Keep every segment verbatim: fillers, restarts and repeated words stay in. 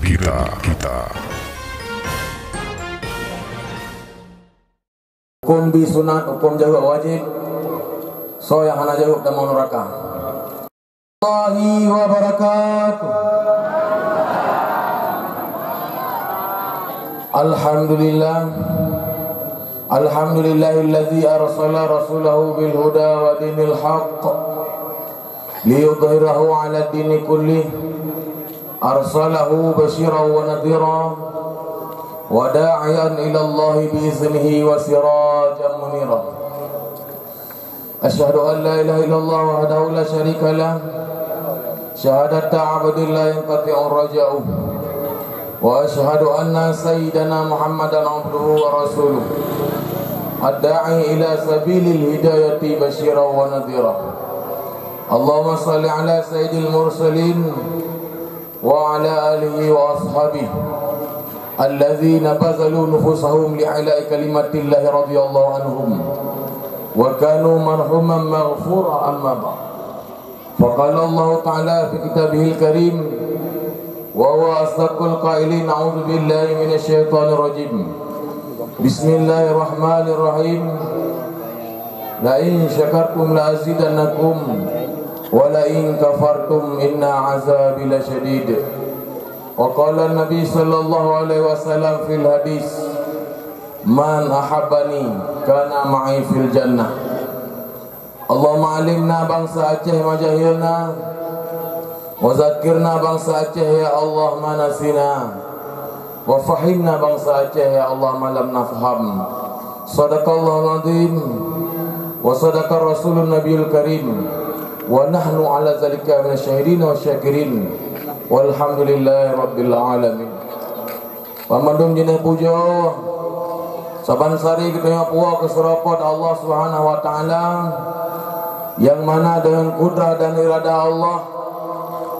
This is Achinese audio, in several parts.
Kita, kita. Huköm bi sunat, huköm jaweueb wajéb. Soe nyang hana jaweueb tamong neuraka. Warahmatullahi wabarakatuh. Alhamdulillah. Alhamdulillahilladzi arsala rasulahu bil huda wa dinil haqq liyudhhirahu 'alad dini kullih. Arsalahu basyiran wa nadhira wa da'iyan ilallahi bi iznihi wa sirajan munira. Asyhadu an la ilaha illallah wahdahu la syarika lah, syahadata 'abdin la yanqati'u raja'uh. Wa asyhadu anna sayyidana Muhammadan 'abduhu wa rasuluh. Ad-da'i ila sabilil hidayati basyiran wa nadhira. Allahumma shalli ala sayyidil mursalin wa ala alihi wa ashabihi alladzina bazalu nufusahum li ila'i kalimatillahi radhiyallahu anhum wa kanu marhuman maghfura, amma ba'd. Faqala Allahu ta'ala fi kitabihil karim wa huwa asdaqul qailin, a'udzu billahi minasy syaithanir rajim. Bismillahirrahmanirrahim. La in syakartum la azidannakum wa la in kafartum inna azabi lasyadid. Wa qala Nabi sallallahu alaihi wasallam fil hadis, "Man ahabbani kana ma'i fil jannah." Allahumma alimna bangsa Aceh ma jahilna, wa zakirna bangsa Aceh ya Allah ma nasina, wa fahimna bangsa Aceh ya Allah ma lam nafham. Sadaqallahul azim, wa sadaqa rasulun nabiyul karim, wa nahnu ala zalika minasy syahidin wa syakirin. Walhamdulillahi rabbil alamin. Banmandum jeunèh pujoe, saban sari geutanyoe puwoe keu seurapot Allah Subhanahu wa Ta'ala, nyang mana deungon kudrah dan irada Allah,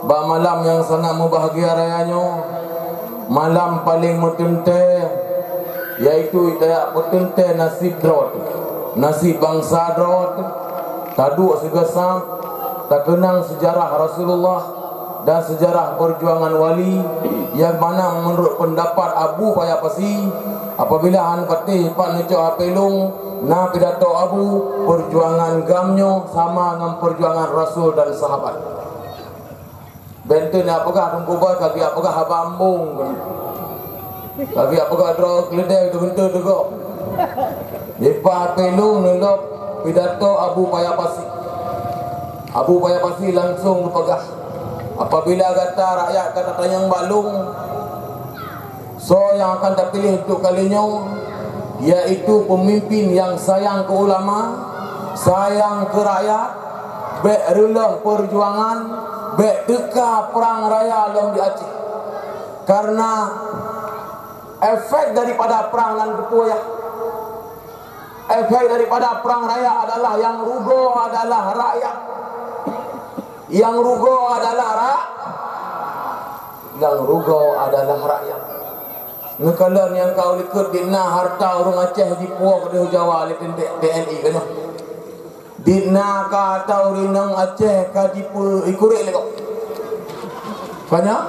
bak malam nyang sangat mubahgia raya nyoe, malam paleng meuteuntèe, yaitu tajak peuteuntèe nasib droe, nasib bansa droe, taduek sigoe sab, takeunang seujarah Rasulullah, dan seujarah peujuangan wali nyang mana meunurot peundapat Abu Paya Pasi, apabila han patéh pat neucok hapé lôn, na pidato Abu, peujuangan GAM nyoe sama ngon peujuangan Rasul dan sahabat. Bèk teuk neupeugah Teungku Boy ka geujak peugah haba ambong keunoe. Ka geujak peugah droe keuleudèe teugeunteue teugok. Jipatéh lôn neulok pidato Abu Paya Pasi. Abu Paya Pasi langsong geupeugah, "Apabila gata rakyat ka tatanyong bak lôn, soe nyang akan tapiléh untuk kali nyoe, yaitu peumimpin nyang sayang keu ulama, sayang keu rakyat, bèk reuloh peujuangan, bèk teuka prang raya lom di Aceh." Karena efek daripada prang nan teupeue yah. Efek daripada prang raya adalah nyang rugoe adalah rakyat. Nyang rugoe adalah ra-, nyang rugoe adalah rakyat. Neukalon nyang ka u likot di na hareuta ureueng Aceh jipuwoe keudéh Jawa lé teuntèe T N I ka nyoe. Di na ka ata ureueng inong Aceh ka jipeu-, ikurek lé gob. Ka nyan?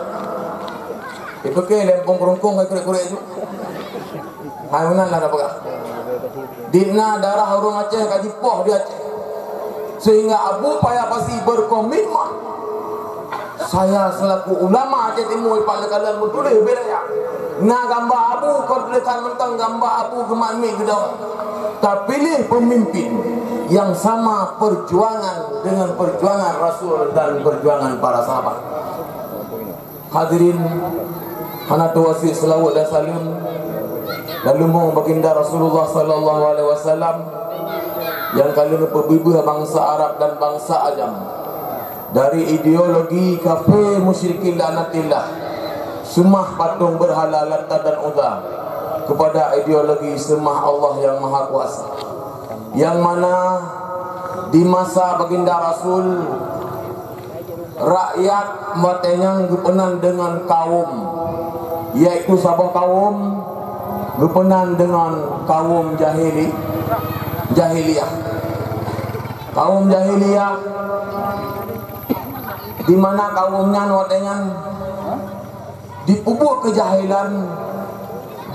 Ipike lé Empung Keurungkong ka ikurek-kurek ju. Hai meunan lah tapeugah. Di na darah ureueng Aceh ka jipoh di Aceh. Sehingga Abu Paya Pasi berkomitmen, "Saya selaku ulama Aceh Timur, ipat neukalon meutuléh beu raya. Na gamba Abu, kon tulésan mantong gamba Abu geumat miet geudong. Tapiléh peumimpin nyang sama peujuangan deungon peujuangan Rasul dan peujuangan para sahabat." Hadirin, hana teuwasiet seulaweuet dan saleuem, dan leumo Baginda Rasulullah sallallahu alaihi wasallam nyang ka lheueh neupeubeubaih bansa Arab dan bansa ajam dari ideologi kafé musyrikin laknatillah, seumah patong beurhala Lata dan Uzza, kepada ideologi seumah Allah Nyang Mahakuasa. Nyang mana di masa Baginda Rasul, rakyat watèe nyan geupeunan deungon kawöm, yaitu saboh kawöm geupeunan deungon kawöm jahili-, jahiliyah. Kawöm jahiliyah, di mana kawöm nyan watèe nyan Dipeubuet keujahélan,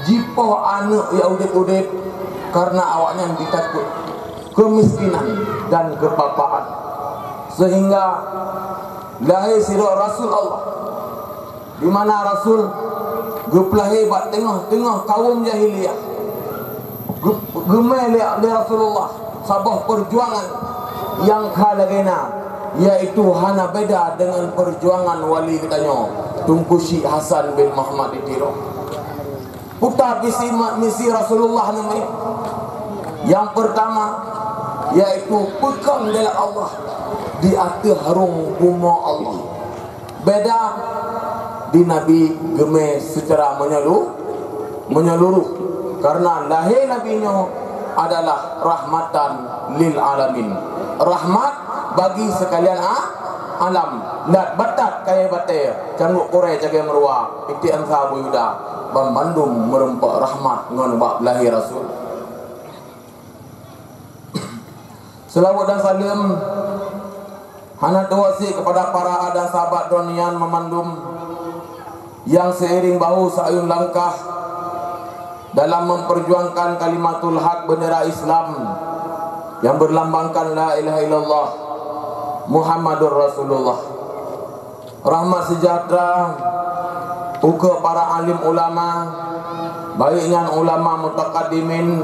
jipoh aneuk nyang udeb-udeb, kareuna awaknyan jitakot keumiskinan dan keupapaan, seuhingga lahé sidroe rasul Allah, di mana rasul geupeulahé bak teungoh-teungoh kawöm jahiliyah. Geu-, geumé lé, lé Rasulullah saboh peujuangan nyang kha lagée na, yaitu hana beda deungon peujuangan wali geutanyoe, Teungku Syik Hasan bin Muhammad di Tiro. Peue misi, misi Rasulullah nyan? Nyang peurtama, yaitu peukong jalan Allah di ateueh rhueng bumoe Allah. Beda di Nabi geumé seucara meunyeulu-, meunyeluruh, kareuna lahé Nabi nyoe adalah rahmatan lil alamin, rahmat bagi seukalian a-, alam. Lat batat kayée batée, cangguek kurée cagée meuruwa, iték ansa buyuda, banmandum meurumpok rahmat ngon bak lahé Rasul. Seulaweuet dan saleuem hana teuwoe sit keupada para dan sahabat droeneuh nyan banmandum nyang seiring bahu seuyueng langkah dalam memperjuangkan kalimatul haq, bendera Islam yang berlambangkan la ilaha illallah Muhammadur Rasulullah. Rahmat seujahteura ukeue para alim ulama, baik nyan ulama mutakadimin,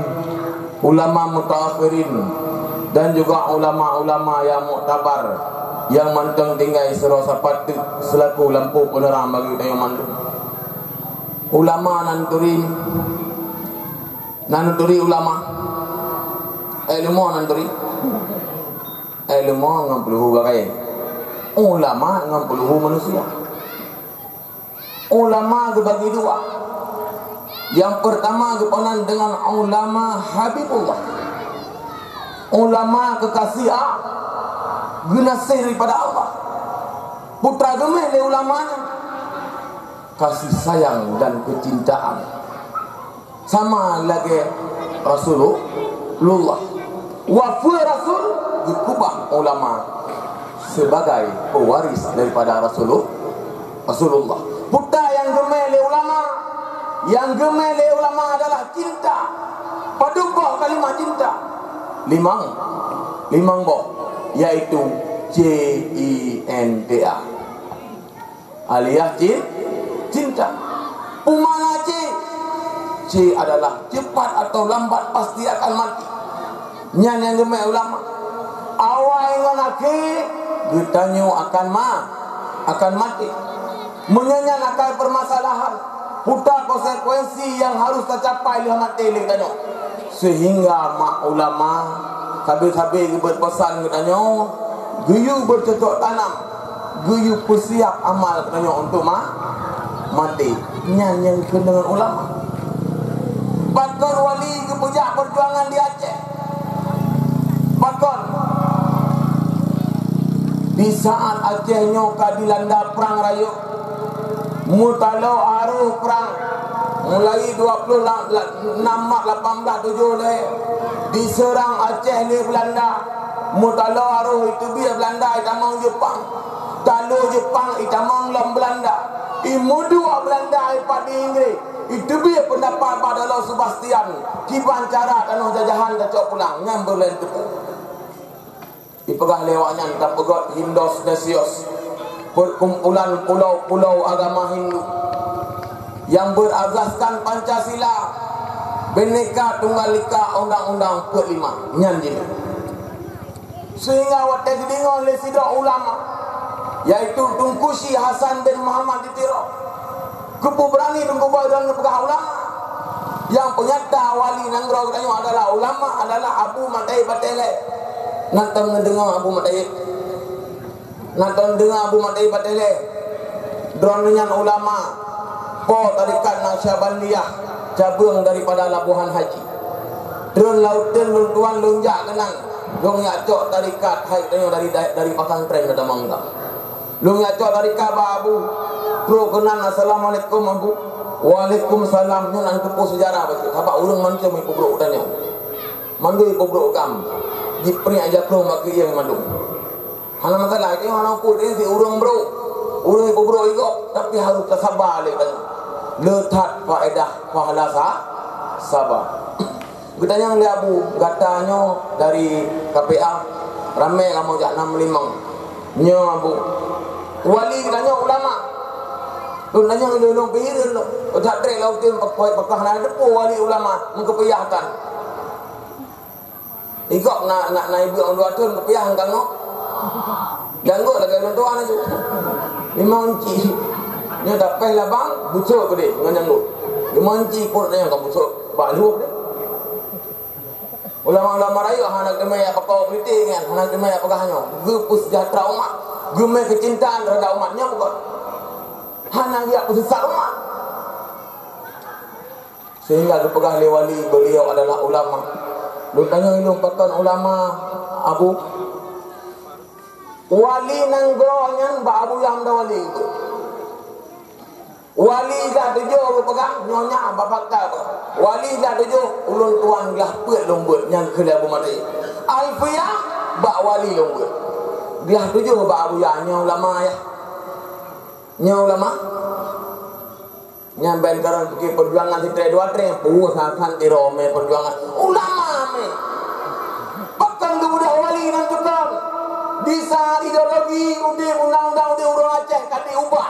ulama mutaakhirin, dan juga ulama-ulama nyang muktabar nyang mantong tinggai sidroe sapat teuk seulaku lampôh peuneurang bagi geutanyoe mandum. Ulama nan turi, nan turi ulama, eh, ilmu nan turi. Ilmu ngon peuluhu bagai. Ulama ngon peuluhu manusia. Ulama geubagi dua. Nyang peurtama geupeunan deungon ulama Habibullah. Ulama keukasih a-, geunaséh daripada Allah. Peue geumé lé ulama nyan? Kasih sayang dan kecintaan. Sama lagée Rasulullah. Wafeu Rasul, geukubah ulama sebagai pewaris daripada Rasulul-, Rasulullah. Peue nyang geumé lé ulama? Nyang geumé lé ulama adalah cinta. Padub boh kalimah cinta? Limong. Limong boh, yaitu C I N T A. Alias cin-, cinta. Peue makna C? C adalah cepat atau lambat pasti akan mati. Nyan nyang geumé ulama. Awai ngon akhé, geutanyoe akan ma-, akan maté. Meunyoe nyan akai peumasalahan, peue konsekuensi nyang harôh tacapai lheueh maté lé geutanyoe. Seuhingga mak ulama sabe-sabe geubeuet peusan geutanyoe, geuyue beucocok tanam, geuyue peusiab amal geutanyoe untuk ma-, maté. Nyan nyang keuneuk ulama. Pakon wali geupeujak peujuangan di Aceh? Pakon? Di saat Aceh nyoe ka dilanda prang rayeuk, meutaloe areuh prang, mulai dua puluh enam Maret lapan belas tujoh lhèe, diseurang Aceh lé Beulanda. Meutaloe areuh iteubiet Beulanda itamong Jeupang, taloe Jeupang itamong lom Beulanda, imeuduek Beulanda ipat di Inggris, iteubiet peundapat bak Dalhousie Sebastien kiban cara tanoh jajahan tacok pulang, nyan beureulen teupeu. Ipeugah lé awaknyan tapeugöt Hindus Nations, perkumpulan pulau-pulau agama Hindu, nyang berasaskan Pancasila, Bhinneka Tunggal Ika, Undang-Undang empat lima. Nyan jih. Sehingga watèe jideungoe lé sidroe ulama, yaitu Teungku Syik Hasan bin Muhammad di Tiro, keupeue beurani Teungku Boy Don geupeugah ulama? Nyang peunyata wali nanggroe geutanyoe adalah ulama, adalah Abu Mat Taib Batèe Lhèe. Na tom neudeungoe Abu Mat Taib? Na tom neudeungoe Abu Mat Taib Batèe Lhèe? Droeneuh nyan ulama, po tarekat Naqsyabandiyah, cabeueng daripada Labuhan Haji. Treun laôt treun lôn tuan lôn jak keunan, lôn jak cok tarekat hai tanyoe dari, dari pesantren gata mangga. Lôn jak cok tarekat bak Abu. Trok keunan, "Assalamualaikum, Abu." "Waalaikumsalam." Nyan an teupeu seujarah bacut. Sabab ureueng mancom ipeubrok tanyoe. Mandum ipeubrok gam. Jipriek jatroe bak keuieng mandum. Hana masalah, nyoe hana peue, si ureueng brok. Ureuëng peubrok igop, tapi harôh tasaba lé tanyoe. Le that faedah pahala sa-, saba. Geutanyong lé Abu, gata nyoe dari K P A, ramé kamoe jak na meulimong. Nyoe Abu, wali geutanyoe ulama. Lôn tanyong lé lôn pikiran lôn. Utak trek lam uteuen pakoi pakah na depo wali ulama meukeupiyahkan. Igop na, na, na ibu ureuëng dua thon keupiyah ngon kangok. Janggot lagée ureuëng tuha laju. Limong inci. Nyoe dapéh labang, busok keudeh ngon janggot. Limong inci peuet nyoe ka busok. Bak luwah deh. Ulama-ulama rayeuk hana geumé jak pakon politik nyan, hana geumé jak peugah nyoe. Geupeusejahtera umat, geumé keucintaan terhadap umat nyoe bukan. Hana geujak peusisat umat. Sehingga geupeugah lé wali, beliau adalah ulama. Lôn tanyong ilôn, pakon ulama, Abu? Wali nanggroe nyan bak Abu Yahya wali. Wali glah tujoh geupeugah, nyoe nyan bak fakta beuh. Wali glah tujoh, ulôn tuan glah peuet lôn beuet, nyan kheun lé Abu Madi. Alfiah bak wali lôn beuet. Glah tujoh bak Abu Yahya, nyoe ulama yah. Nyoe ulama. Nyan ban kareuna pike peujuangan sitré dua tré, puih that-that tiroe mé peujuangan ulama mé. Pakon geubeudôh wali nan tukang? Bisa ideologi udeb undang-undang udeb ureuëng Aceh ka diubah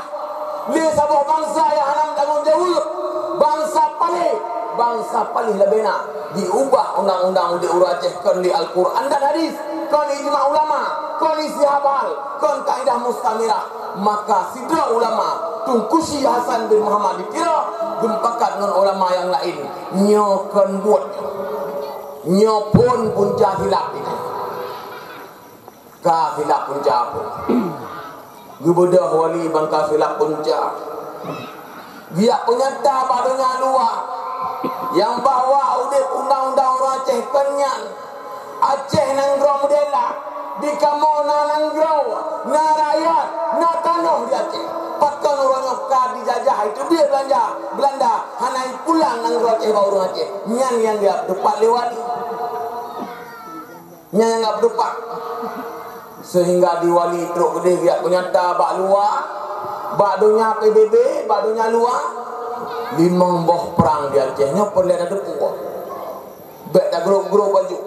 lé saboh bansa nyang hana meutanggong jaweueb. Bansa paléh, bansa paléh leubeh na diubah undang-undang udeb ureuëng Aceh kon lé Al-Quran dan hadis, kon ijma ulama, kon ijtihad, kon kaidah mustamirah. Maka sidroe ulama, Teungku Syekh Hasan bin Muhammad di Tiro, geupakat ngon ulama nyang laén, nyoe kon buet. Nyoe phon punca khilaf nyan. Ka khilaf punca phon. Geubeudôh wali ban ka khilaf punca. Geujak peunyata bak donya luwa nyang bahwa udeb undang-undang ureuëng Aceh kon nyan. Aceh nanggroe meudela, di kamoe na nanggroe, na rakyat, na tanoh di Aceh. Pakon uroe nyoe ka dijajah, iteubiet Belanda, Belanda hana ipulang nanggroe Aceh bak ureuëng Aceh. Nyan nyang geupeutupat lé wali. Nyan nyang geupeutupat. Sehingga di wali trok keudeh geujak peunyata bak luwa, bak donya P B B, bak donya luwa, limong boh prang di Aceh nyoe peureulée tateupeue. Bék tagrôp-grôp baju.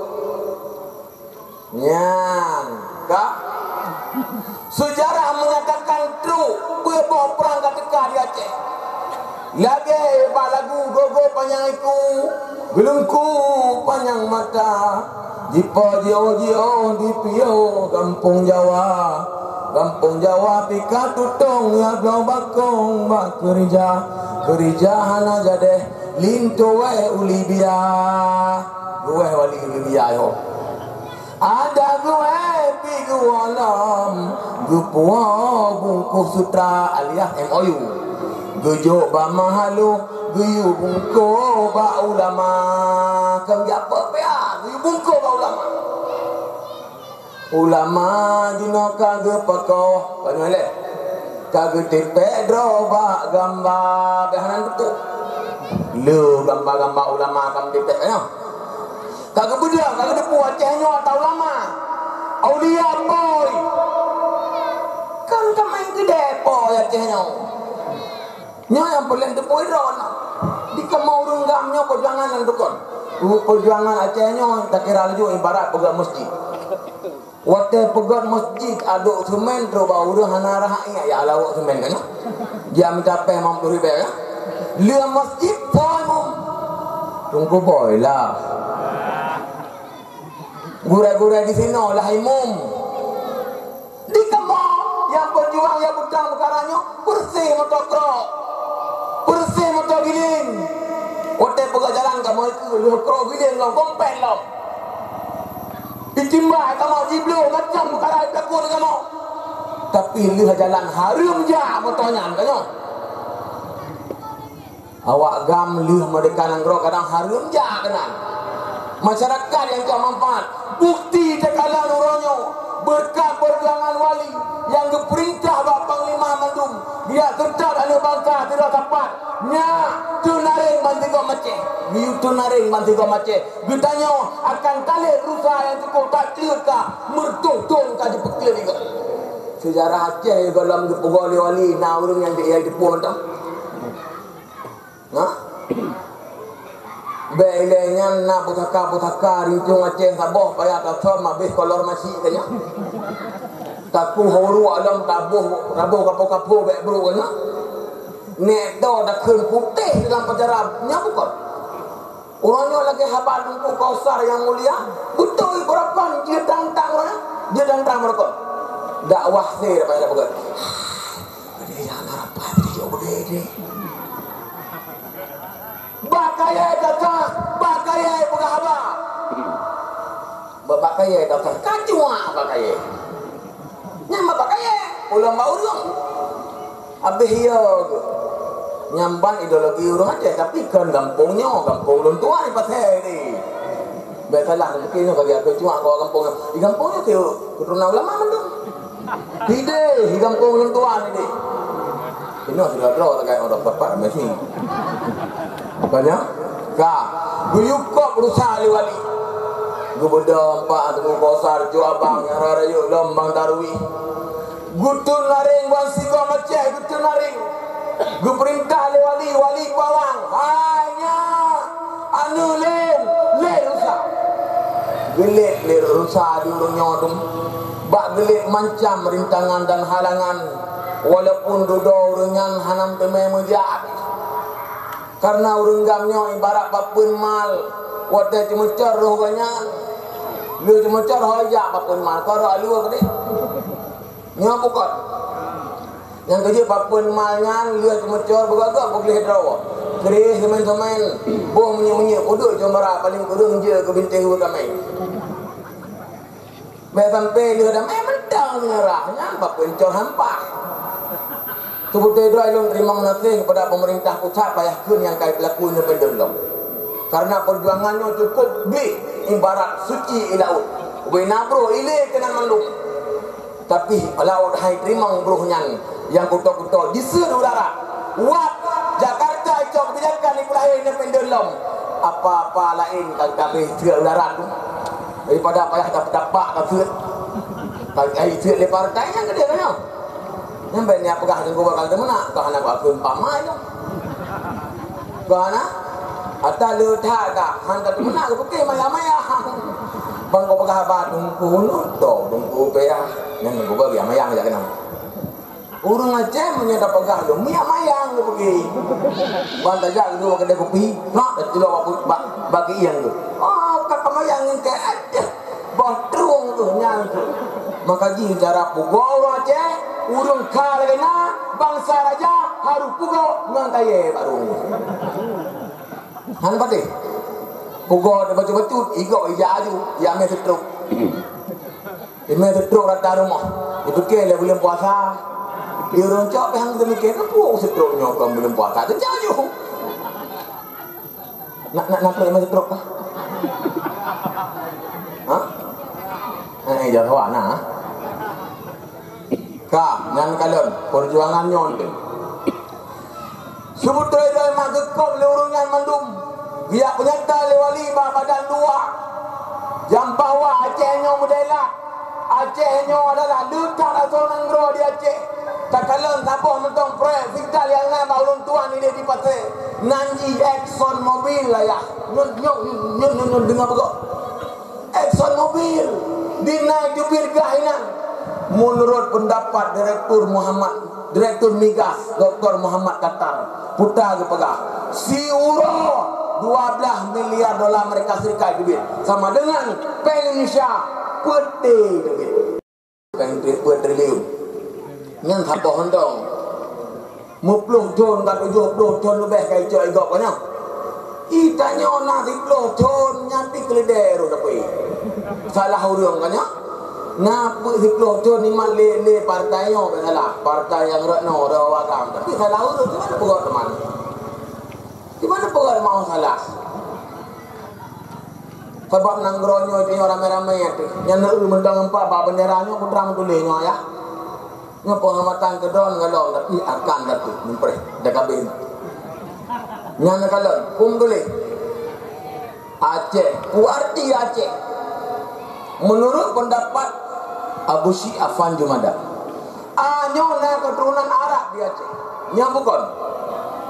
Nyan, ka? Seujarah menyatakan trok peuet boh prang ka teuka di Aceh. Lagée bak lagu gogo panyang iku, geulungku panyang mata, jipo jiôh-jiôh dipiôh gampông Jawa. Gampông Jawa pih ka tutong ya bloe bakong bak keurija. Keurija hana jadeh, linto wéh u Libya. Geuwéh wali u Libya nyoe. Adak geuwéh pih geuwoe lom, geupuwoe bungkôh sutra alias M O U. Geujok bak meuhaloh, geuyue bungkôh bak ulama. Kon jak peue pih, geuyue bungkôh bak ulama. Ulama jinoe ka geupakoh, panyöh lé. Ka geutipék droe bak gamba, bèk hana teupeue. Le gamba-gamba ulama ka meutipék nyoe. Ka geubeudôh, ka geuteupeue Aceh nyoe ata ulama. Aulia boy. Kan ka main geudée boy Aceh nyoe. Nyoe nyang peureulée teupeue droe na. Di kamoe ureuëng GAM nyoe peujuangan nyang tukon. Peujuangan Aceh nyoe takira laju ibarat peugah masjid. Watée peugöt masjid adôk seumén trok bak ureuëng hana rahat ingat ya lawok seumén kan. Dia minta péng lima puluh ribu ya. Lheueh masjid soe imum. Teungku boy lah. Gurée-gurée di sinoe lah imum. Di kamoe nyang peujuang nyang peudong peukara nyoe peureuseh moto krok. Peureuseh moto giling. Watée peugah jalan kamoe keu lheueh krok giling lom gompet lom. Itimbai kamoe jibloe macam peukara itakot kamoe. Tapi lheueh jalan hareuem jak moto nyan ka nyoe. Awak GAM lheueh meurdeka nanggroe kadang hareuem jak keunan. Masyarakat nyang cok manfaat. Bukti teukalon uroe nyoe beureukat peujuangan wali nyang geupeurintah bak panglima mandum. Dia seutôt aneuk bansa sidroe sapat. Nyak, teunareng bansigom Aceh. Geuyue teunareng bansigom Aceh. Geutanyoe akan talét rusa nyang cukôp that cleut ka meureutoh thon ka jipeukleuet igoe. Sejarah Aceh gohlom geupeugah lé wali, na ureuëng nyang di-, nyang teupeue mantong. Nah, bèk ilée nyan na pusaka-pusaka rincong Aceh saboh payah tasöm habéh kolor masyik tanya. Taku huru alam taboh, raboh kapo-kapo bèk brok tanya. Nek do takheun putéh dalam pajaran, nyan bukon. Uroe nyoe lagèe haba Teungku Kausar nyang mulia, beutôi beurapa jeuet tang-tang uroe nyoe, jeuet tang-tang meureukoh. Dakwah se dapat peugah. Ada yang harapan dia jauh berbeda. Bak kayèe gata, bak kayèe peugah haba. Bak, bak kayèe gata, kacuak bak kayèe. Nyan bak kayèe, ulôn bak ureueng. Habéh iya geuh. Nyan ban ideologi ureueng Aceh, tapi kon gampông nyoe, gampông lôn tuan di Pasè ni. Bèk salah, mungkin nyoe bagi aku cuak kawa gampông nyoe. Di gampông nyoe keu keturunan ulama mandum. Hideh, di gampông lôn tuan ni. Inoe sudah droe sagai orang tepat mesti. Banyak? Ka. Geuyue kop rusa lé wali. Geubeudôh empat teungku kosar cu abang nyang raya lom bang Darwi. Geuteun naréng ban sigom Aceh geuteun naréng. Geupeurintah lé wali, wali bawang. Hai nyan, aneuk lôn, lé rusa. Geulet lé rusa di ureueng nyoe dum. Bak geulet macam rintangan dan halangan. Walaupun dudoe ureueng nyan hana teumé meujak. Karena ureueng gam nyoe ibarat papeuen mal, watèe ceumeucor roh geuh nyan. Lheueh ceumeucor ho ijak papeuen mal, ka roh alue keudeh. Nyoe bukon. Nyang keujeuet papeuen mal nyan lheueh ceumeucor beugagak beugleh droe. Keureh seumén-seumén, boh meunyeuk-meunyeuk, udeuek jeuem bara paléng kureueng jeuet keu bintéh ueh tamé. Bèk sampai lheueh damé mantong meunyeurah, nyan bak peuncor hampah. Teubeutôi droe lôn teurimong gaséh keupada peumeurintah pusat payah kheun nyang kai peulaku independen lom. Karena peujuangan nyoe cukup blik ibarat suci i laôt. Ubé na broh ilé keunan mandum. Tapi laôt hai teurimong broh nyan nyang kuto-kuto diseuet udara. Wab Jakarta icok keubijakan ipeulahé independen lom. Apa-apa laén ka geutabeh seuet udara tu. Daripada payah tapak-tapak ka seuet. Ka geutabeh seuet lé partai nyang keudeh nyoe. Nyan bèk niat peugah teungku bakal teumeunak, ka hana bak kheun pama nyoe. Ka hana? Ata le that ka, han ka teumeunak geupeugah maya-maya. Bang kau peugah haba teungku nyoe, to teungku payah. Nyan teungku bagi maya jak keunan. Ureueng Aceh meunyoe tapeugah lom, miyak mayang geupeugah. Ban tajak geudua keudè kupi, nak tatilok bak, bak, bak keuieng tu. Oh, ka mayang ngon keu adoh. Boh trueng tu nyan tu. Maka jih cara pugoe ureueng Aceh, ureueng kha lagèe na, bansa raja harôh pugoe ngon kayèe bak rueng. Han patéh. Pugoe bacut-bacut, igok ija aju, ya meh seutrok. Imé seutrok rata rumoh. Dipike lé buleuen puasa. Di ureueng cok pih han geumike, "Keupeue seutrok nyoe kon buleuen puasa?" Teucok ju. Nak, nak, nak imé seutrok kah? Ha? Eh, eh, jangan awak nah. Ka, nyan kalon, peujuangan nyoe. Seubeutôi droe mak geukop lé ureueng nyan mandum. Geujak peunyata lé wali bak badan dua. Nyang bahwa Aceh nyoe meudèe lah. Aceh nyoe adalah le that asoe nanggroe di Aceh. Takalon saboh mantong proyek vital nyang na bak ulôn tuan idéh di Pasè. Nan jih Exxon Mobil ayah. Nyoe, nyoe, nyoe, nyoe, nyoe deungoe beugöt. Exxon Mobil di Nai Jubir gah inan. Menurut pendapat Direktur Muhammad, Direktur Migas, Doktor Muhammad Qatar, puta geupeugah, siuroe dua belas miliar dolar Amerika Serikat geubit, sama dengan péng Indonesia peuet T geubit. Péng tri-, peuet triliun. Nyan saboh mantong. Meuploh thon ka tujoh ploh thon leubeh ka icok igop ka nyoe. Ita nyoe na siploh thon nyan pih keuleudèe rot tapi. Salah ureueng ka nyoe. Na peuet siploh thon imat lé, lé partai nyoe pih salah. Partai nyang rot nyoe, rot awak agam. Tapi salah ureueng, di mana peugah teuma? Di mana peugah mau salah? Sabab nanggroe nyoe, nyoe ramé-ramé teuh. Nyan na eu mantong empat bak bendera nyoe, putra meutuléh nyoe, ya. Nyoe penghormatan keu droen ngon lom, tapi akan datu meupreh dakabin. Nyan na kalon, peue meutuléh? Aceh, peue arti Aceh? Menurut pendapat Abu Syik Afan Jumada, keturunan Arab di Aceh. Nyan bukon.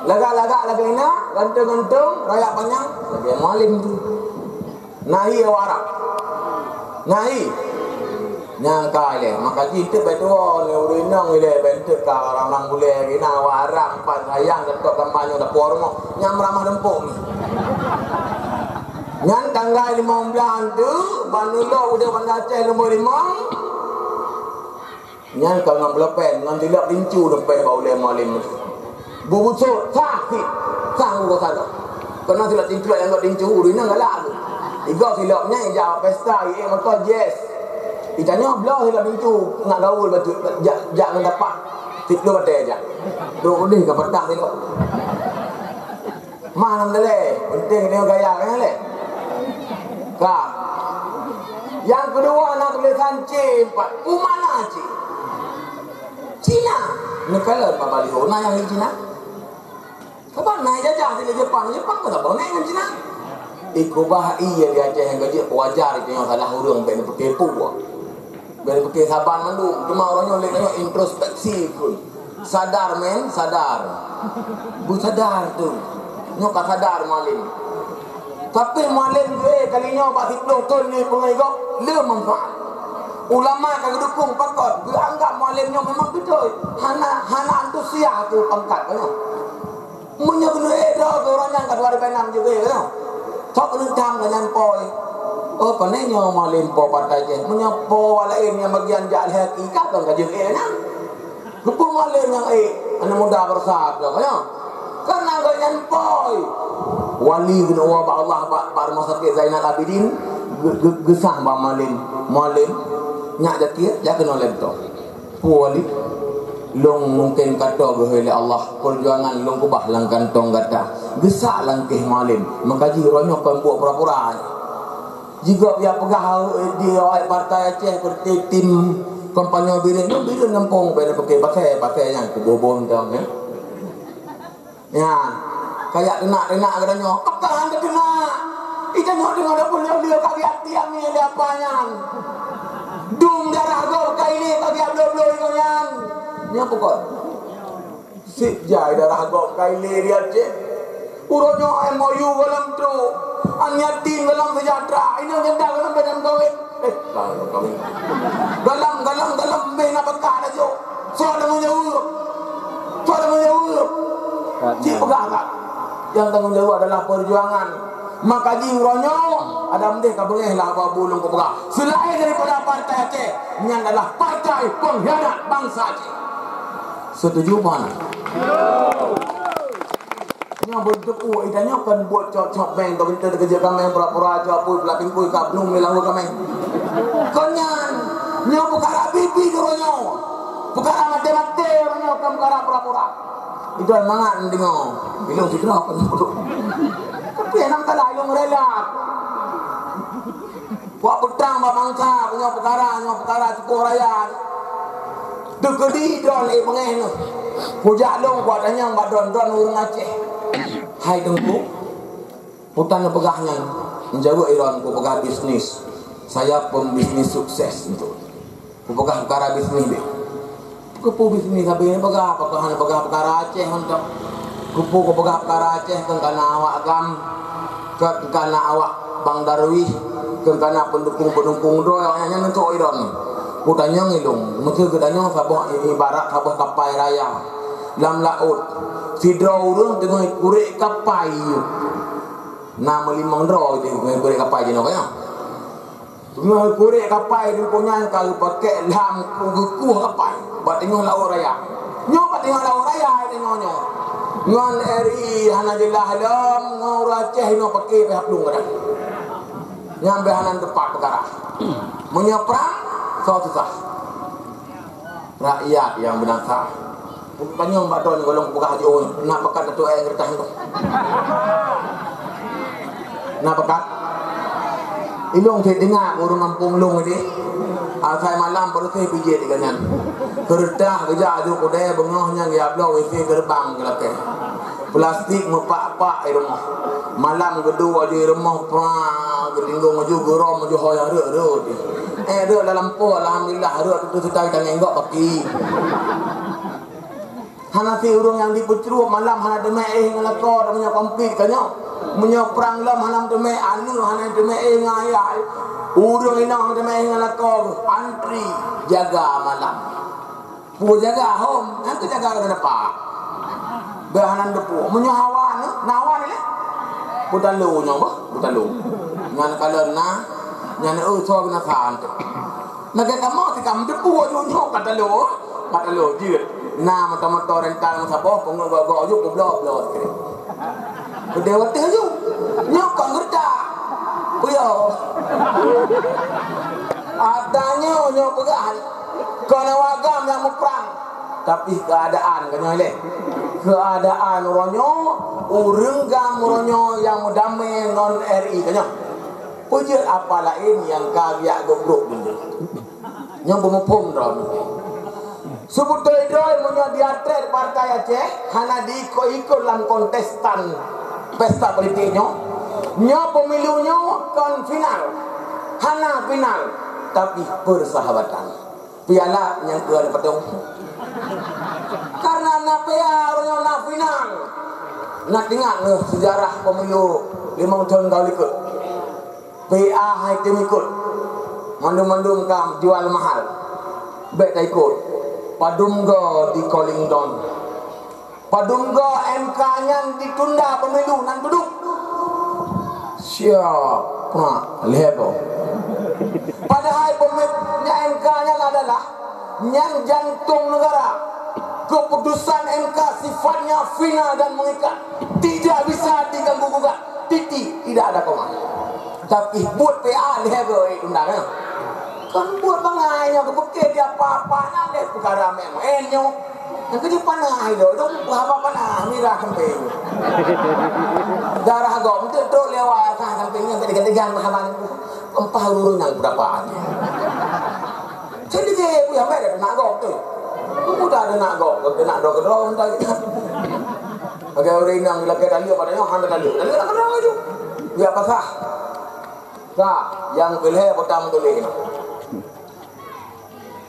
Lagak-lagak lagak ina, ganteng-ganteng, raya panyang, lagak Mualem tu. Nahi awak Arab. Nahi. Nyang ka ilèe, maka jih teuh bèk tuwo, lé ureueng inong ilèe, bèk teuh ka orang-orang bulèe, kina awak Arab, pan sayang, geutôk gambar nyoe dapur rumoh, nyang meuramah leumpok ni. Nyan tanggai limong blah tu, ban ulo udép Banda Aceh leumbôi limong. Nyan ka ngon pulpen, ngon silop tincu leupeh bak ulèe Mualem. Bubusot, sah cit, sah bubusot. Keunoe silop tincu nyang got tincu, ureueng inong galak tu. Igoe silop nyan ija pesta, ie moto, yes. Itanyoe bloe silop tincu, nak gaul bacut, jak, jak ngon dapah. Siplôh batèe jak. Dua puluh ka patah silop. Mah nam dalè, penting dia gaya kan leh. Ka. Yang kedua na tulisan C empat. Umana C? Cina. Neukalon bak baliho na nyang Cina. Kaban na jajah di Jepang, Jepang pun tak boleh dengan Cina. Ikubah iya di Aceh yang gaji wajar itu yang salah urang bèk putih pu. Bèk putih saban mandum. Cuma orang nyoe lek nyoe introspeksi pun. Sadar, men, sadar. Beusadar tu. Nyoe ka sadar Mualem. Tapi Mualem jih kali nyoe bak siplôh thon nyoe peungeut gob le manfaat. Ulama ka geudukung pakon, geuanggap Mualem nyoe memang beutôi. Hana, hana antusias tu pangkat nyoe. Meunyoe keuneuk ék droe keu ureueng nyan ka dua ribu enam juga ya. Sok keuneuk tham ngon nyan poi. Oh, pane nyoe Mualem po partai jih. Meunyoe po laén nyang bagian jak lhèe ka kon ka jeuet ék nyan. Keupeue Mualem nyang ék, aneuk muda beurasa ka nyoe. Karena gobnyan poi. Wali keuneuk woe bak Allah bak, bak Rumah Sakit Zainal Abidin, ge-, ge-, geusah bak Mualem. Mualem, nyak jati, jak keunoe lé beutôi. Peue Wali? Lôn mungken ka toe geuhôi lé Allah, peujuangan lôn keubah lam kantong gata. Geusak langkeh Mualem, maka jih uroe nyoe kon buet pura-pura. Jigob ya peugah di awai partai Aceh seperti tim kampanye Bireuen, Bireuen gampông pada pakai, pakai, pakai nyang kuboh-boh entong, ya. Nyan, kajak teunak-teunak geutanyoe. Apakah hana teunak? Geutanyoe teungoh dapeuet lé-lé ka geujak tiam nyan lé apa nyan. Dum darah gob ka ilé ka geujak bloe-bloe ingat nyan. Nyan peue kon? Seb jai darah gob ka ilé di Aceh. Uroe nyoe M O U gohlom trok. An yatim gohlom seujahtera. Inong janda gohlom badan kawin. Eh, lalu kami. Galang, galang, galang, meh na peugah laju. Soe tanggung jaweueb? Soe tanggung jaweueb? Cit peugah lah. Yang tanggung jaweueb adalah perjuangan. Maka jih uroe nyoe, ada mendeh ka beungéh lah haba bu lôn kupeugah. Selain daripada Partai Aceh, nyan adalah partai pengkhianat bangsa Aceh. Setuju, Puan? Nyoe beuteupeue, ida nyoe kon buet cok-cok meng, teugeunteuk teukeujeuet ka meng, pura-pura cok apui, peulaping kui ka blung lé lawa ka meng. Kon nyan, nyoe peukara bibi uroe nyoe. Peukara maté-maté uroe nyoe, kon peukara pura-pura. Itu mangat neudeungoe. Ilong sidroe kon. Tapi nyang salah ilong rela. Buat peutang bak bansa, nyoe peukara, nyoe peukara siploh raya. Teukeudi droeneuh ék beungéh neuh. Kujak lôn kuat tanyong bak droeneuh, droeneuh ureueng Aceh. Hai Teungku, peue tan neupeugah nyan? Meujaweueb droeneuh, kupeugah bisnis. Saya pembisnis sukses, Teungku. Kupeugah peukara bisnis deh. Keupeue bisnis sabe neupeugah, apakah neupeugah peukara Aceh mantong? Keupeue kupeugah peukara Aceh, keu kana awak GAM, keu kana awak Bang Darwis, keu kana pendukung-pendukung droe nyang nyan untuk idon. Kutanyong ilong, meuseu geutanyong saboh ibarat saboh kapai raya lam laôt. Sidroe ureueng teungoh kurek kapai, na meulimong droe teungoh kurek kapai jinoe, ya. Teungoh kurek kapai Teungku nyan ka geupakèk lam keu geukueh kapai bak teungoh laôt raya. Nyoe bak teungoh laôt raya teungoh nyoe. Ngon R I hana jeulaih lom, ngon ureueng Aceh inoe paké pih plueng gadang. Nyan beh hana teupat peukara. Meunyoe prang, soe susah. Rakyat nyang beunasa. Tanyong bak droeneuh gohlom peugah jiôh, na pakat Datuk Aeng Reutah nyoe. Na pakat? Ilong cit ingat ureueng gampông lôn tadi. Asai malam beureuséh pijét di gobnyan. Keureutah geujak aju keudè beungoh nyan geujak bloe W C geureubang geulakèe. Plastik meupak-pak i rumoh. Malam geuduek aju i rumoh, pra, geutinggong aju, geurom aju, ho nyang rhot-rhot. Eh, rhot lam lampôh, alhamdulillah, rhot tutoe seutai tangieng gok baki. Hana sit ureuëng nyang jipeucruet malam hana teumé éh ngon lakoe, dan meunyoe konflik ka nyoe. Meunyoe prang lom hana teumé, aneuk hana teumé éh ngon ayah. Ureuëng inong hana teumé éh ngon lakoe, antri jaga malam. Peue jaga hom, nyang keu jaga keuneuk dapat. Beuh hana teupeu. Meunyoe hawa nyoe, na hawa ni lé. Beutalo nyoe bah, beutalo. Nyan kalau na, nyan eu soe binasa tu. Lagèe kamoe tikam debu aju nyoe ka talo, ka talo jeuet. Na moto-moto rental meusaboh, peungeut gok-gok aju, peubloe-bloe sikit. Keudeh watèe aju. Nyoe kon geureuta. Kuyo. Ata nyoe, nyoe peugah. Kon awak GAM nyang muprang. Tapi keuadaan ka nyoe lé. Keuadaan uroe nyoe, ureueng GAM uroe nyoe nyang meudamé ngon R I ka nyoe. Peue jeuet apa laén nyang ka geujak geubrok deungon. Nyoe beumuphom droe. Seubeutôi droe meunyoe di atlet Partai Aceh hana diikot-ikot lam kontestan pesta politik nyoe, nyoe pemilu nyoe kon final. Hana final, tapi persahabatan. Piala nyang keu padum. Karena na P A uroe nyoe na final. Na teuingat neuh sejarah pemilu limong thon ka likot. P A hai tem ikot. Mandum-mandum ka jual mahal. Bèk taikot. Padum go di Collingdon. Padum go M K nyan ditunda pemilu nan duduk. Siap, prak, lhèe boh. Padahai pemimpin M K nyan adalah nyan jantong negara. Keputusan M K sifatnya final dan mengikat. Tidak bisa diganggu gugat. Titik, tidak ada koma. Tapi buet P A lhèe boh ditunda, ya. Kan buet bangai nyoe, keupeukeh di apa-apa, na lé peukara main-main nyoe. Nyang keujeuet panas ilôn, ilôn haba panas, mirah sampéng. Darah gob, beutôi trok lewat, sah sampéng nyan, teudegan-degan meuhaman. Empah ureueng nyang beurapa aja. Jadi dia, aku yang baik dah nak gob tu. Aku dah ada nak gob, dah nak dok kedok, entah gitu. Bagi ureueng nyang lagi tali, apa tanya, hana tali. Tali nak kedok aja. Biar pasah. Ka, nyang keulhèe butang tuléh.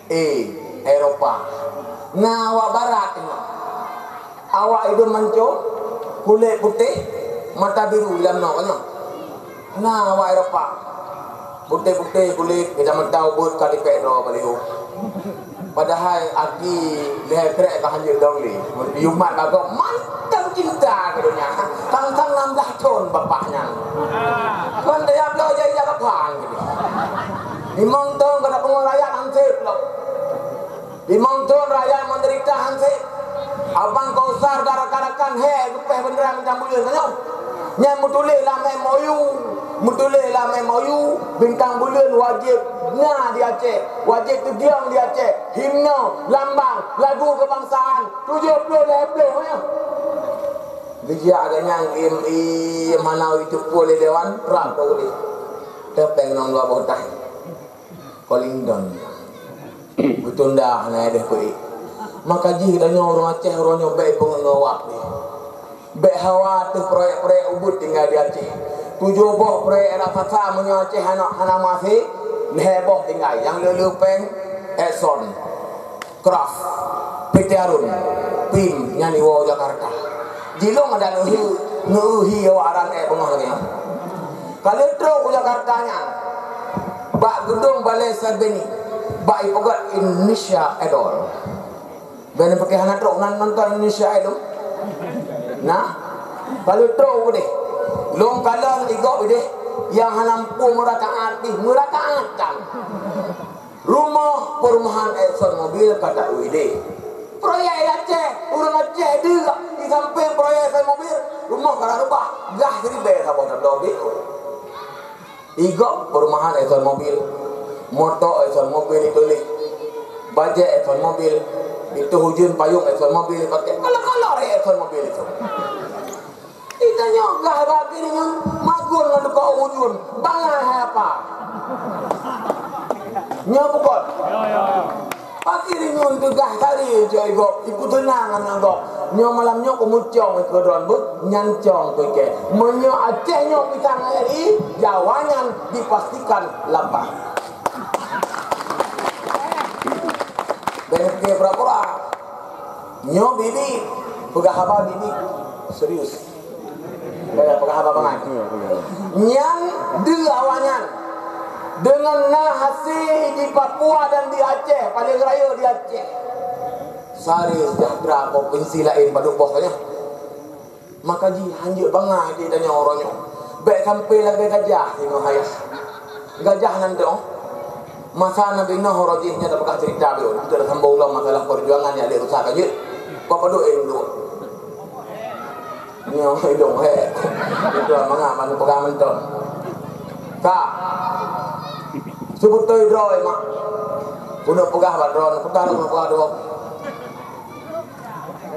Eh, Eropa. Na awak barat nyoe. Awak idong mancung, kulét putéh, mata biru lam noe nyoe. Na awak Eropa. Putéh-putéh kulét, kacamata ubit ka dipèk droe baliho. Padahai aki lhèe krek ka hanjeuet dong lé. Yumat bagoe mantong cinta keu donya. Tang-tang nam blah thon bapak nyan. Kon daya bloe jai jak kapan gitu. Limong thon keuneuk pungo rakyat hansip lom. Limong thon rakyat menderita hansip. Abang Kausar dan rakan-rakan he gupèh bendera bintang buleuen tanyoe. Nyan meutuléh lam M O U, meutuléh lam M O U, bintang buleuen wajéb na di Aceh, wajéb teugiong di Aceh, himne, lambang, lagu kebangsaan, tujoh ploh lhèe ploh nyoe. Geujak geuh nyan M I mana itu pun lé dewan, prap tu deh. Tepeng nong dua boh dah. Collingdon. Beutunda hana deh peuék. Maka jih tanyoe ureueng Aceh uroe nyoe bèk peungeut ngon wak deh. Bèk hawa teuh proyek-proyek ubit tinggai di Aceh. Tujoh boh proyek raksasa meunyoe Aceh hana, hana maséh, lhèe boh tinggai. Nyang le-le pèng, Exxon, Kraft, P T Harun, Pim, nyan iwoe u Jakarta. Jilong adak neuhi, neuhi awak aran ék beungoh lagèe nyan. Ka lheueh trok u Jakarta nyan, bak geudong Balai Syrbani, bak ipeugöt Indonesia Idol. Bèk neupiké hana trok nan nonton Indonesia Idol. Nah, ka lheueh trok udeh. Lôn kalon igob ideh, nyang hana mampu meurakaat pih meurakaat kan. Rumoh perumahan Exxon Mobil ka ta-eu ideh. Proyek Aceh, ureueng Aceh deuh di sampéng proyek Exxon Mobil, rumoh ka na reubah, gah siribèe saboh tabloe biru. Igob perumahan Exxon Mobil, moto Exxon Mobil ituléh, bajèe Exxon Mobil, itu ujeuen payong Exxon Mobil dipaké, kala-kala ré Exxon Mobil itu. Itanyoe gah bak kiri nyoe, magun ngon leuko ujeuen, bangai hai apa. Nyoe bukon. Pakri nyoe teuh gah tari jai gob, ipeuteunang aneuk gob. Nyoe malam nyoe kumucong keu droe beuh, nyan cong keu ikèe. Meunyoe Aceh nyoe pisang R I, Jawa nyan dipastikan lapah. Bèk pura-pura. Nyoe bibi, peugah haba bibi. Serius. Peugah haba bangai. Nyan deuh awaknyan deungon na hase di Papua dan di Aceh, paleng rayeuk di Aceh. Sari Sejahtera, provinsi laén padub boh ka nyan. Maka jih hanjeuet bangai di tanyoe uroe nyoe. Bék sampai lagée gajah singoh hayah. Gajah nan dong. Masa Nabi Nuh uroe jih nyan tapeugah cerita beuh. Kita dah sambung ulôn masalah perjuangan nyang lé rusa ka jeuet. Kok padub eh dua. Nyoe idong he. Itu mangat man peugah mantong. Ka. Sebut tu droe mak. Keuneuk peugah bak droe, peugah droe, peugah droe.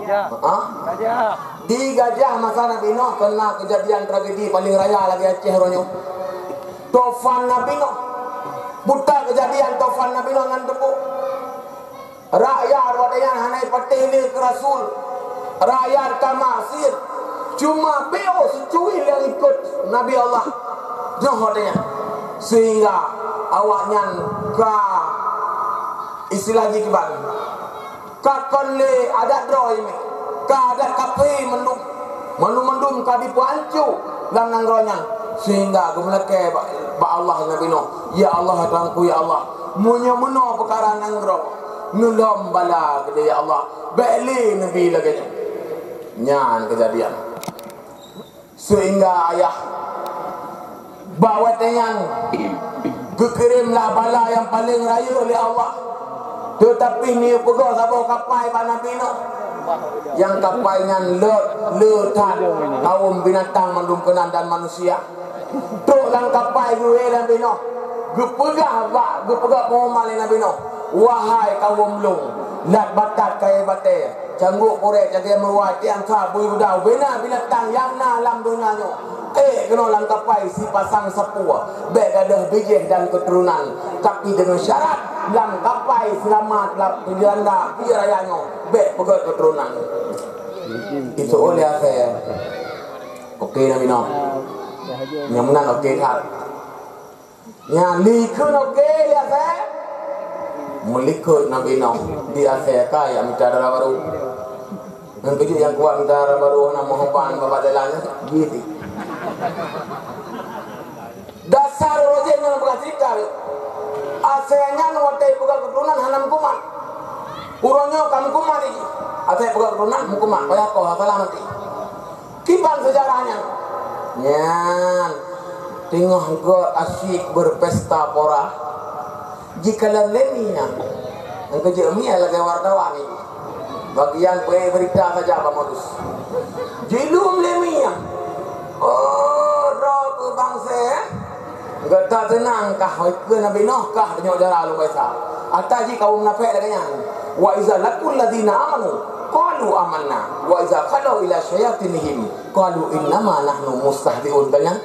Ha? Di gajah masa Nabi Nuh kena kejadian tragedi paling raya lagée Aceh uroe nyoe. Tofan Nabi Nuh. Buta kejadian tofan Nabi Nuh ngon teupok. Rakyat watée nyan hana patéh lé keu rasul. Rakyat ka maksiet. Cuma beu sicuil nyang ikot Nabi Allah Nuh watée nyan. Sehingga awaknyan ka istilah jih kiban. Ka kon lé adat droe nyoe, ka adat kafé mandum, mandum-mandum ka jipeuhanco lam nanggroe nyan, sehingga geumeulakée bak, bak Allah Nabi Nuh, "Ya Allah, Tuhanku, ya Allah, meunyoe meunoe peukara nanggroe, neulom bala keudéh, ya Allah, bék lé neubi lagée nyoe." Nyan keujadian. Sehingga ayah bak watée nyan geukirém lah bala nyang paleng rayeuk lé Allah. Teutapi neuyue peugah saboh kapai bak Nabi Nuh. Nyang kapai nyan lôt le that kawöm binatang mandum keunan dan manusia. Trok lam kapai geuhôi Nabi Nuh, geupeugah bak, geupeugah pengumuman lé Nabi Nuh, "Wahai kawöm lôn, lat batat kayée batée, cangguek puréh, cagée meuruai, tiang sa, bui guda, ubena binatang nyang na lam donya nyoe, ék keunoe lam kapai sipasang sapeue, bék gadôh bijéh dan keuturonan, tapi deungon syarat lam kapai seulamat lam peujanda pie raya nyoe bék peugét keuturonan." Itu oleh asée. Oke, Nabi Nuh. Nyang meunan oke that. Nyan likot oke di asée. Meulikot Nabi Nuh di asée ka jak mita dara barô. Ngon keujeuet nyang kuat mita dara barô hana meuhoban babah dalam nyan, jih di. Dasar uroe jih ngon peugah cerita. Asée nyan watée peugah keuturonan hana meukumat. Uroe nyoe ka meukumat jih. Asée peugah keuturonan meukumat, payah koh salah mati. Kiban seujarah nyan? Nyan, teungoh göt asyik beupesta pora, jikalon lé mie nyan. Nyang keujeuet mie lagée wartawan nyan. Bagian peuék beurita saja bak modus. Jilom lé mie nyan. Oh, droe keu bansa, eh? Gata teunang kah, hai keu Nabi Nuh kah, tanyoe dara lôn baca. Ata jih kawöm munafék lagée nyan. "Wa iza laqul ladzina amanu qalu amanna, wa iza khalau ila syayatinihim qalu innama nahnu mustahzi'un." Ka nyan.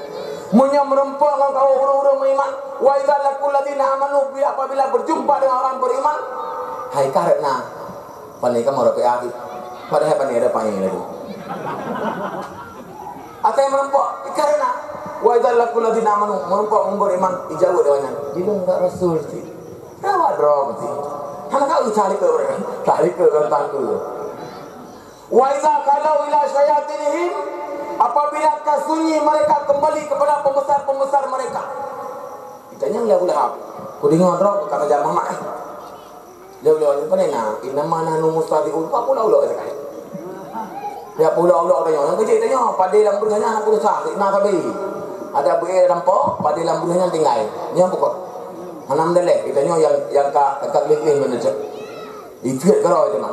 Meunyoe meurumpok ngon kaum ureuëng-ureuëng meuiman, "Wa iza laqul ladzina amanu," apabila berjumpa dengan orang beriman, hai ka rot na. Pane kamoe rapi api. Padahai pane ada pane laju. Atai meurumpok, ikarena, "Wa idza laqul ladzina amanu," meurumpok ngon ureuëng iman, ijaweueb awaknyan, "Jilôn bak Rasul cit. Rawat droe cit. Hana ka usah likot ureuëng, tak likot ureuëng tangku." "Wa idza khalau ila syayatinihim," apabila ka sunyi mereka kembali kepada pembesar-pembesar mereka. Ditanya oleh Abu Lahab, "Kudeungoe droe ka tajak mamak, eh?" Lé ulôn nyoe pane na, "Innama nahnu mustahzi'un." Pat pula ulok sakai. Ya pula ulok tanyoe, nyang keujiek tanyoe, padé lam beureuh nyan hana peureusah, na sabe. Ada beué lam po, padé lam beureuh nyan tinggai. Nyan pukon. Hana meudaleh, tanyoe nyang, nyang ka, ka gleh-gleh ngon cok. Ifiet keudroe teuma.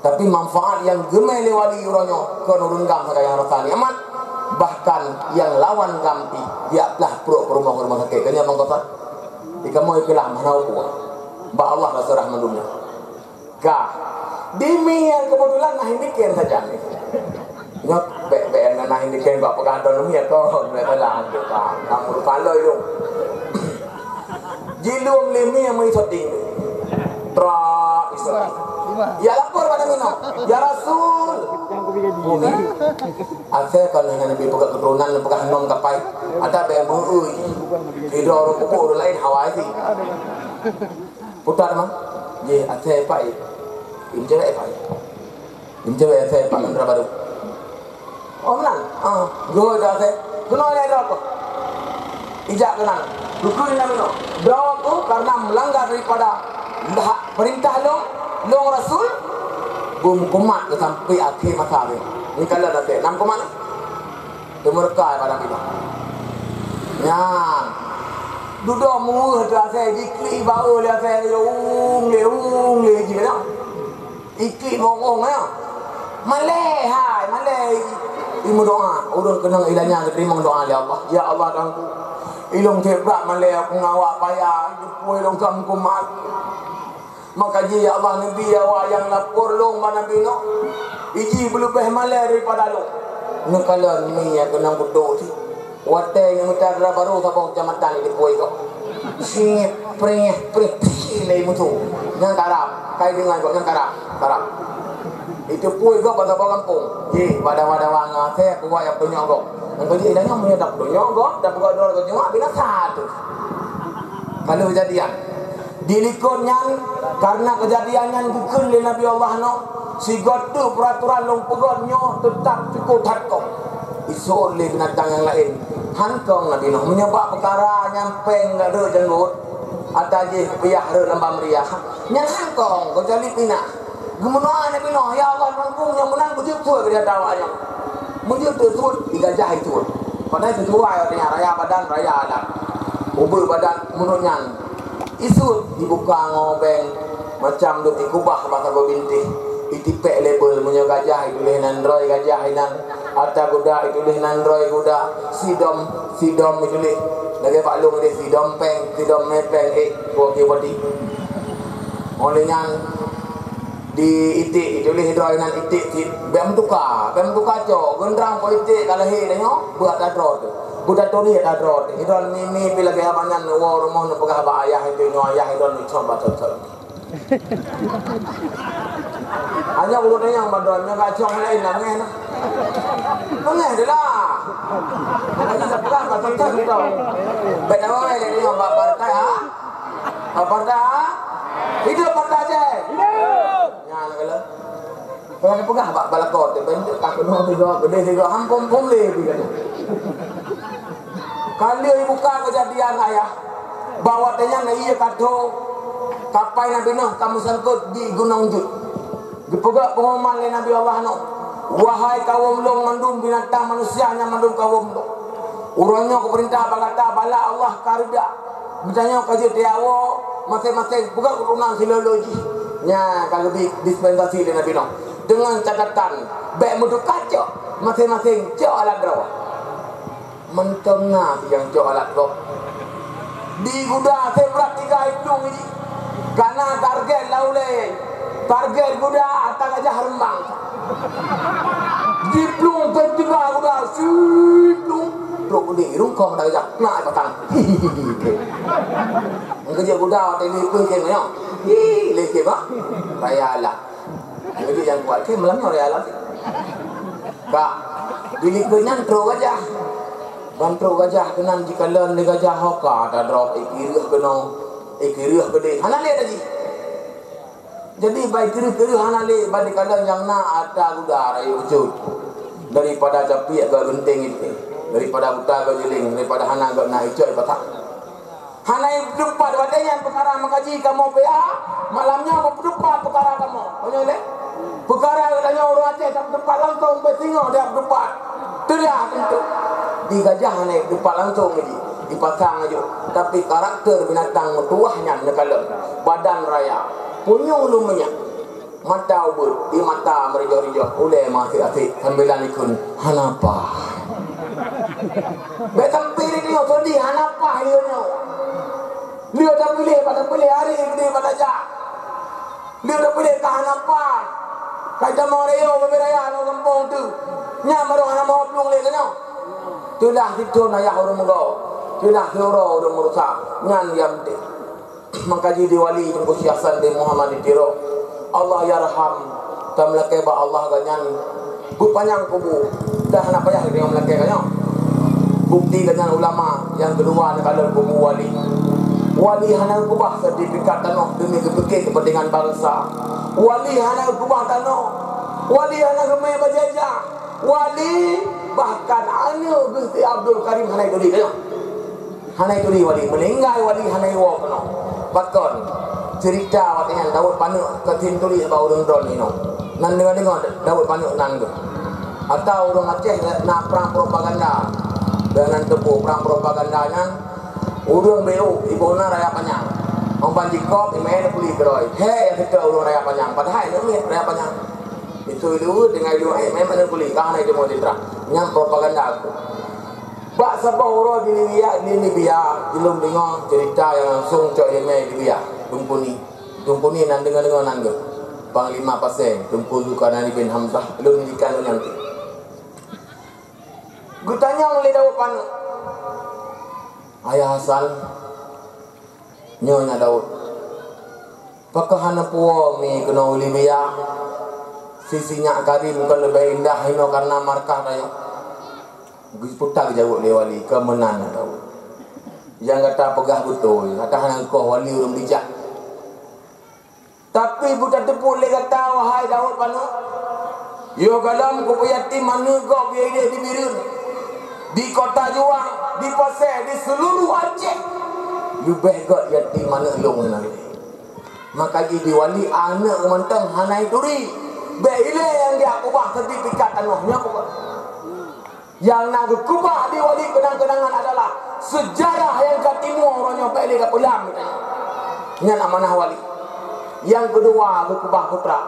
Tapi manfaat nyang geumé lé wali uroe nyoe, kon ureuëng gam sagai nyang rasa nikmat. Bahkan nyang lawan gam pih, jak plah pruek peurumoh-rumoh sakét. Kan nyan mangkota? Di kamoe keulah manau buah. Bak Allah rasa rahmat dunia. Ka. Di mie nyang keubeutulan na hindikén saja. Nyoe bèk-bèk na, na hindikén bak peugah don mie kon, bèk salah. Ka, ka meurupaloi dong. Jilom lé mie nyang meuisoting. Trak, isoting. Ya lapor bak Nabi Nuh. "Ya Rasul." Bumi. Asai kon hana Nabi peugah keuturonan, peugah nom kapai. Ada bèk meu'ui. Sidroe ureuëng pupuk ureuëng laén hawa jih. Putar mah. Jih, asai pai. Injek pai. Cewek saya Pak Menteri Baru. Oh, meunan. Ah, geuhôi dah saya. Keunoe lé droe tu. Ijak keunan. Bukon Nabi Nuh. Droe tu karena melanggar daripada hak perintah lôn, lôn Rasul, beukumat sampai akhir masa tu. Ni kalau dah saya, enam kumat. Teumurka pada Nabi Nuh. Nyan. Dudoe muweuh tu asai, jiklik bawa lé asai, ung lé, ung lé jih dah. Iklik bongkong ya. Malée hai, malée i, i meudoa. Ureuëng keunong ilanya geuteurimong doa lé Allah. Ya Allah Tuhanku, ilong teuh brat malée aku ngon awak payah, jipui ilong ka meukumat. Maka ji ya Allah Nabi awak nyang lapor lôn bak Nabi Nuh. Iji beuleubeh malée daripada lôn. Neukalon mi nyang keunong beudôh cit. Watée nyang mita dara barô saboh keucamatan di Puai Gok. Singit, preh, preh, preh, lé mutu. Nyang karab, kai deungon gok nyang karab, karab. Itu Puai Gok bak saboh gampông. Jih, pada-pada wang asée kuat nyang peunyok gok. Nyang keuji dah nyang meunyoe dak peunyok gok, dak peugot droe gok jeumak binasa tu. Kalau kejadian. Di likot nyan, karena kejadian nyan geukheun lé Nabi Allah Nuh, sigoe teuk peuraturan lôn peugöt nyoe teutap cukôp that kong. Iseuôt lé binatang nyang laén, han kong Nabi Nuh. Meunyoe bak peukara nyan péng gak rhot janggot, ata jih piah rhot lam bak meuriah, nyan han kong, geucalip inah. Geumeudoa Nabi Nuh, "Ya Allah, Tuhanku, nyang meunan beujeuet peue keu gata awak nyoe?" Meujeuet teuseuôt, di gajah iseuôt. Padahai sisuai watée nyan, raya badan, raya adat. Ubeut badan meunurot nyan. Iseuôt dibuka ngon beng, macam dok ikubah bak saboh bintéh. Itipék label, meunyoe gajah ituléh nan droe gajah inan, ata guda ituléh nan droe guda, sidom, sidom ituléh. Lagée bak lôn deh sidom péng, sidom mé péng, eh, kuah kiwati. Óh lheueh nyan, di iték, ituléh droe nan iték cit, bék meutuka, bék meutuka cok. Geundrang politik ka lahé tanyoe, beuat ata droe teuh. Beutaturi ata droe teuh. Idroe mi-mi pi lagée haba nyan, neuwoe rumoh neupeugah bak ayah itu, nyoe ayah idroe neucok bak thon-thon. Hanya ureuëng nyang bak droe, nyoe ka cok laén, nangéh na. Nangéh deh lah. Hanya sapeugah bak thon-thon gitu. Bék dawai lé nyoe bak partai, ha? Bak partai, ha? Hidup Partai Aceh! Hidup! Nyan keuh. Kalau peugah bak balakon, teubentuk tak keunoe tiga, beudeh tiga, hampom-pom lé, tiga tu. Ka lheueh buka kejadian ayah, bahwa watée nyan ié ka tho, kapai Nabi Nuh ka meusangkot di Gunong Jud. Geupeugah pengumuman lé Nabi Allah Nuh, "Wahai kawöm lôn mandum binatang manusia nyang mandum kawöm lôn, uroe nyoe kupeurintah bak gata bala Allah ka reuda." Geutanyoe ka jeuet teuyawoe maséng-maséng peugah keuturonan silolo jih. Nyan ka geubri dispensasi lé Nabi Nuh. Deungon catatan, bék meutuka cok, maséng-maséng cok alat droe. Mantong na si nyang cok alat droe. Di guda seubeurah tiga iplueng jih. Kana target laulée, target guda ata gajah reumbang. Jiplueng peuet tiga guda, siplueng. Trok geude rungkong ata gajah, na batang. Meukeujeuet guda watée lipeuh keu nyoe. Hi, lé keu bah. Raya lah. Jadi nyang kuat keu malam nyoe raya lah. Ka. Di likot nyan trok gajah. Ban trok gajah keunan jikalon lé gajah ho ka tadrop, ikireuh keunoe, ikireuh keudeh. Hana lé lagi. Jadi, bai kireuh-kireuh hana lé, bai dikalon nyang na ata guda rayeuk bacut. Daripada capiek geugenténg itu, daripada buta geujeuleng, daripada hana geuh na icok ipatah. Hana ipeutupat watée nyan peukara meukaji kamoe P A, malam nyoe meupeuteupat peukara kamoe. Meunyoe lé, peukara geutanyoe ureuëng Aceh tapeuteupat langsong, beusingoh dia peuteupat. Teulah teuntèe. Di gajah hana ipeutupat langsong lagi, dipasang laju. Tapi karakter binatang meutuwah nyan neukalon. Badan raya, punyueng lom minyak. Mata ubeut, ie mata meurijoh-rijoh, ulée meuasék-asék, sambilan ikheun, "Hana pah." Bék sampai lé nyoe seudeh, hana pah lé nyoe. Lé tapiléh, bak tapiléh, hari geude bak tajak. Lé tapiléh ka hana pah. Ka tamong rayeuk babé raya lam gampông teuh. Nyan barô hana meuho plueng lé ka nyoe. Teulah sithon ayah ureueng meugo. Teulah siuroe ureueng meurusa. Nyan nyang penting. Maka jih di wali Teungku Syekh Hasan bin Muhammad di Tiro, Allah yarham, tameulakée bak Allah gobnyan beupanyang kubu, dah hana payah geutanyoe meulakée gobnyan. Bukti gobnyan ulama nyang keudua neukalon kubu wali. Wali hana geukeubah sertifikat tanoh demi geupike keupeuntengan bansa. Wali hana geukeubah tanoh Wali hana geumé bajajah. Wali bahkan aneuk Gusti Abdul Karim hana ituri. Hana ituri wali, meuninggai wali hana iwoe keunoe. Pakon? Cerita watée nyan Daud Paneuk ka turi bak ureuëng droe inoe. Nan deungoe-deungoe Daud Paneuk nan geuh. Atau ureuëng Aceh na prang propaganda. Dan nan teupeu prang propaganda nyan, ureuëng B U iboh na Raya Panyang. Ong ban jikop imé puli keudroe. He, ya kita ureuëng Raya Panyang. Padahai nyoe Raya Panyang. Itu dulu dengan dulu eh memang puli kah na itu mau diterang. Nyang propaganda aku. Bak saboh uroe di Libya, di Libya, di lôn deungoe cerita nyang langsung cok ileumé Libya, Teungku Ni. Teungku Ni nan deungoe-deungoe nan geuh. Panglima Pasé, Teungku Zulkarnain bin Hamzah, lôn nyan nyan. Geutanyong lé Daud Paneuk, "Ayah Hasan, nyoe na Daud. Pakon hana puwoe mi keunoe u Libya? Sisi nyak Karim kon leubeh indah inoe karena markah tanyoe." Geupeugah geujaweueb lé wali, "Keu meunan na Daud. Nyang gata peugah beutôi, gata hana geukoh wali ureuëng bijak." Tapi beutateupeue lé gata, wahai Daud Paneuk, yoh gohlom kupeue yatim aneuk gob idéh di Bireuen, di Kota Juang, di Pasé, di seuluruh Aceh, leubeh gét yatim aneuk lôn na. Maka jih di wali aneuk mantong hana ituri, bék ilée nyang geukubah sertifikat tanoh nyoe. Nyang na geukeubah di wali keunang-keunangan adalah seujarah nyang ka timu uroe nyoe, bék lé tapeulang. Nyan amanah wali. Nyang keudua geukeubah putra.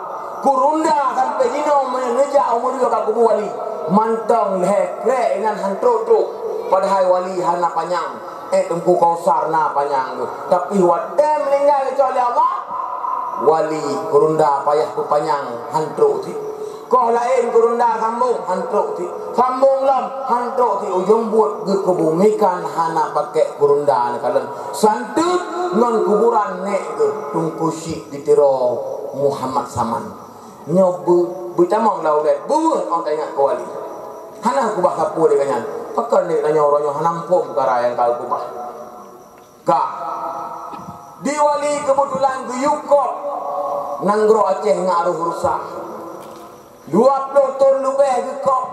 Kurunda sampoe jinoe meunyoe neujak umu dua ka kubu wali, mantong lhée krek inan han trok-trok. Padahai wali hana panyang. Eh, Teungku Kausar na panyang tu. Tapi watée meuninggai geucok lé Allah, wali kurunda payah peupanyang han trok cit. Koh laén kurunda sambong han trok cit. Sambong lom han trok cit. Ujong buet geukeubumikan hana pakék kurunda neukalon. Santeut ngon kuburan nék geuh Teungku Syik di Tiro Muhammad Saman. Nyoe beu-, beutamong lam ulée, beuweueh ôn taingat keu wali. Hana kubah sapeue lé gobnyan. Pakon lé tanyoe uroe nyoe hana muphom peukara nyang ka kubah. Ka. Di wali keubeutulan geuyue kop nanggroe Aceh ngon areuh rusa. Dua ploh thon leubeh geukop,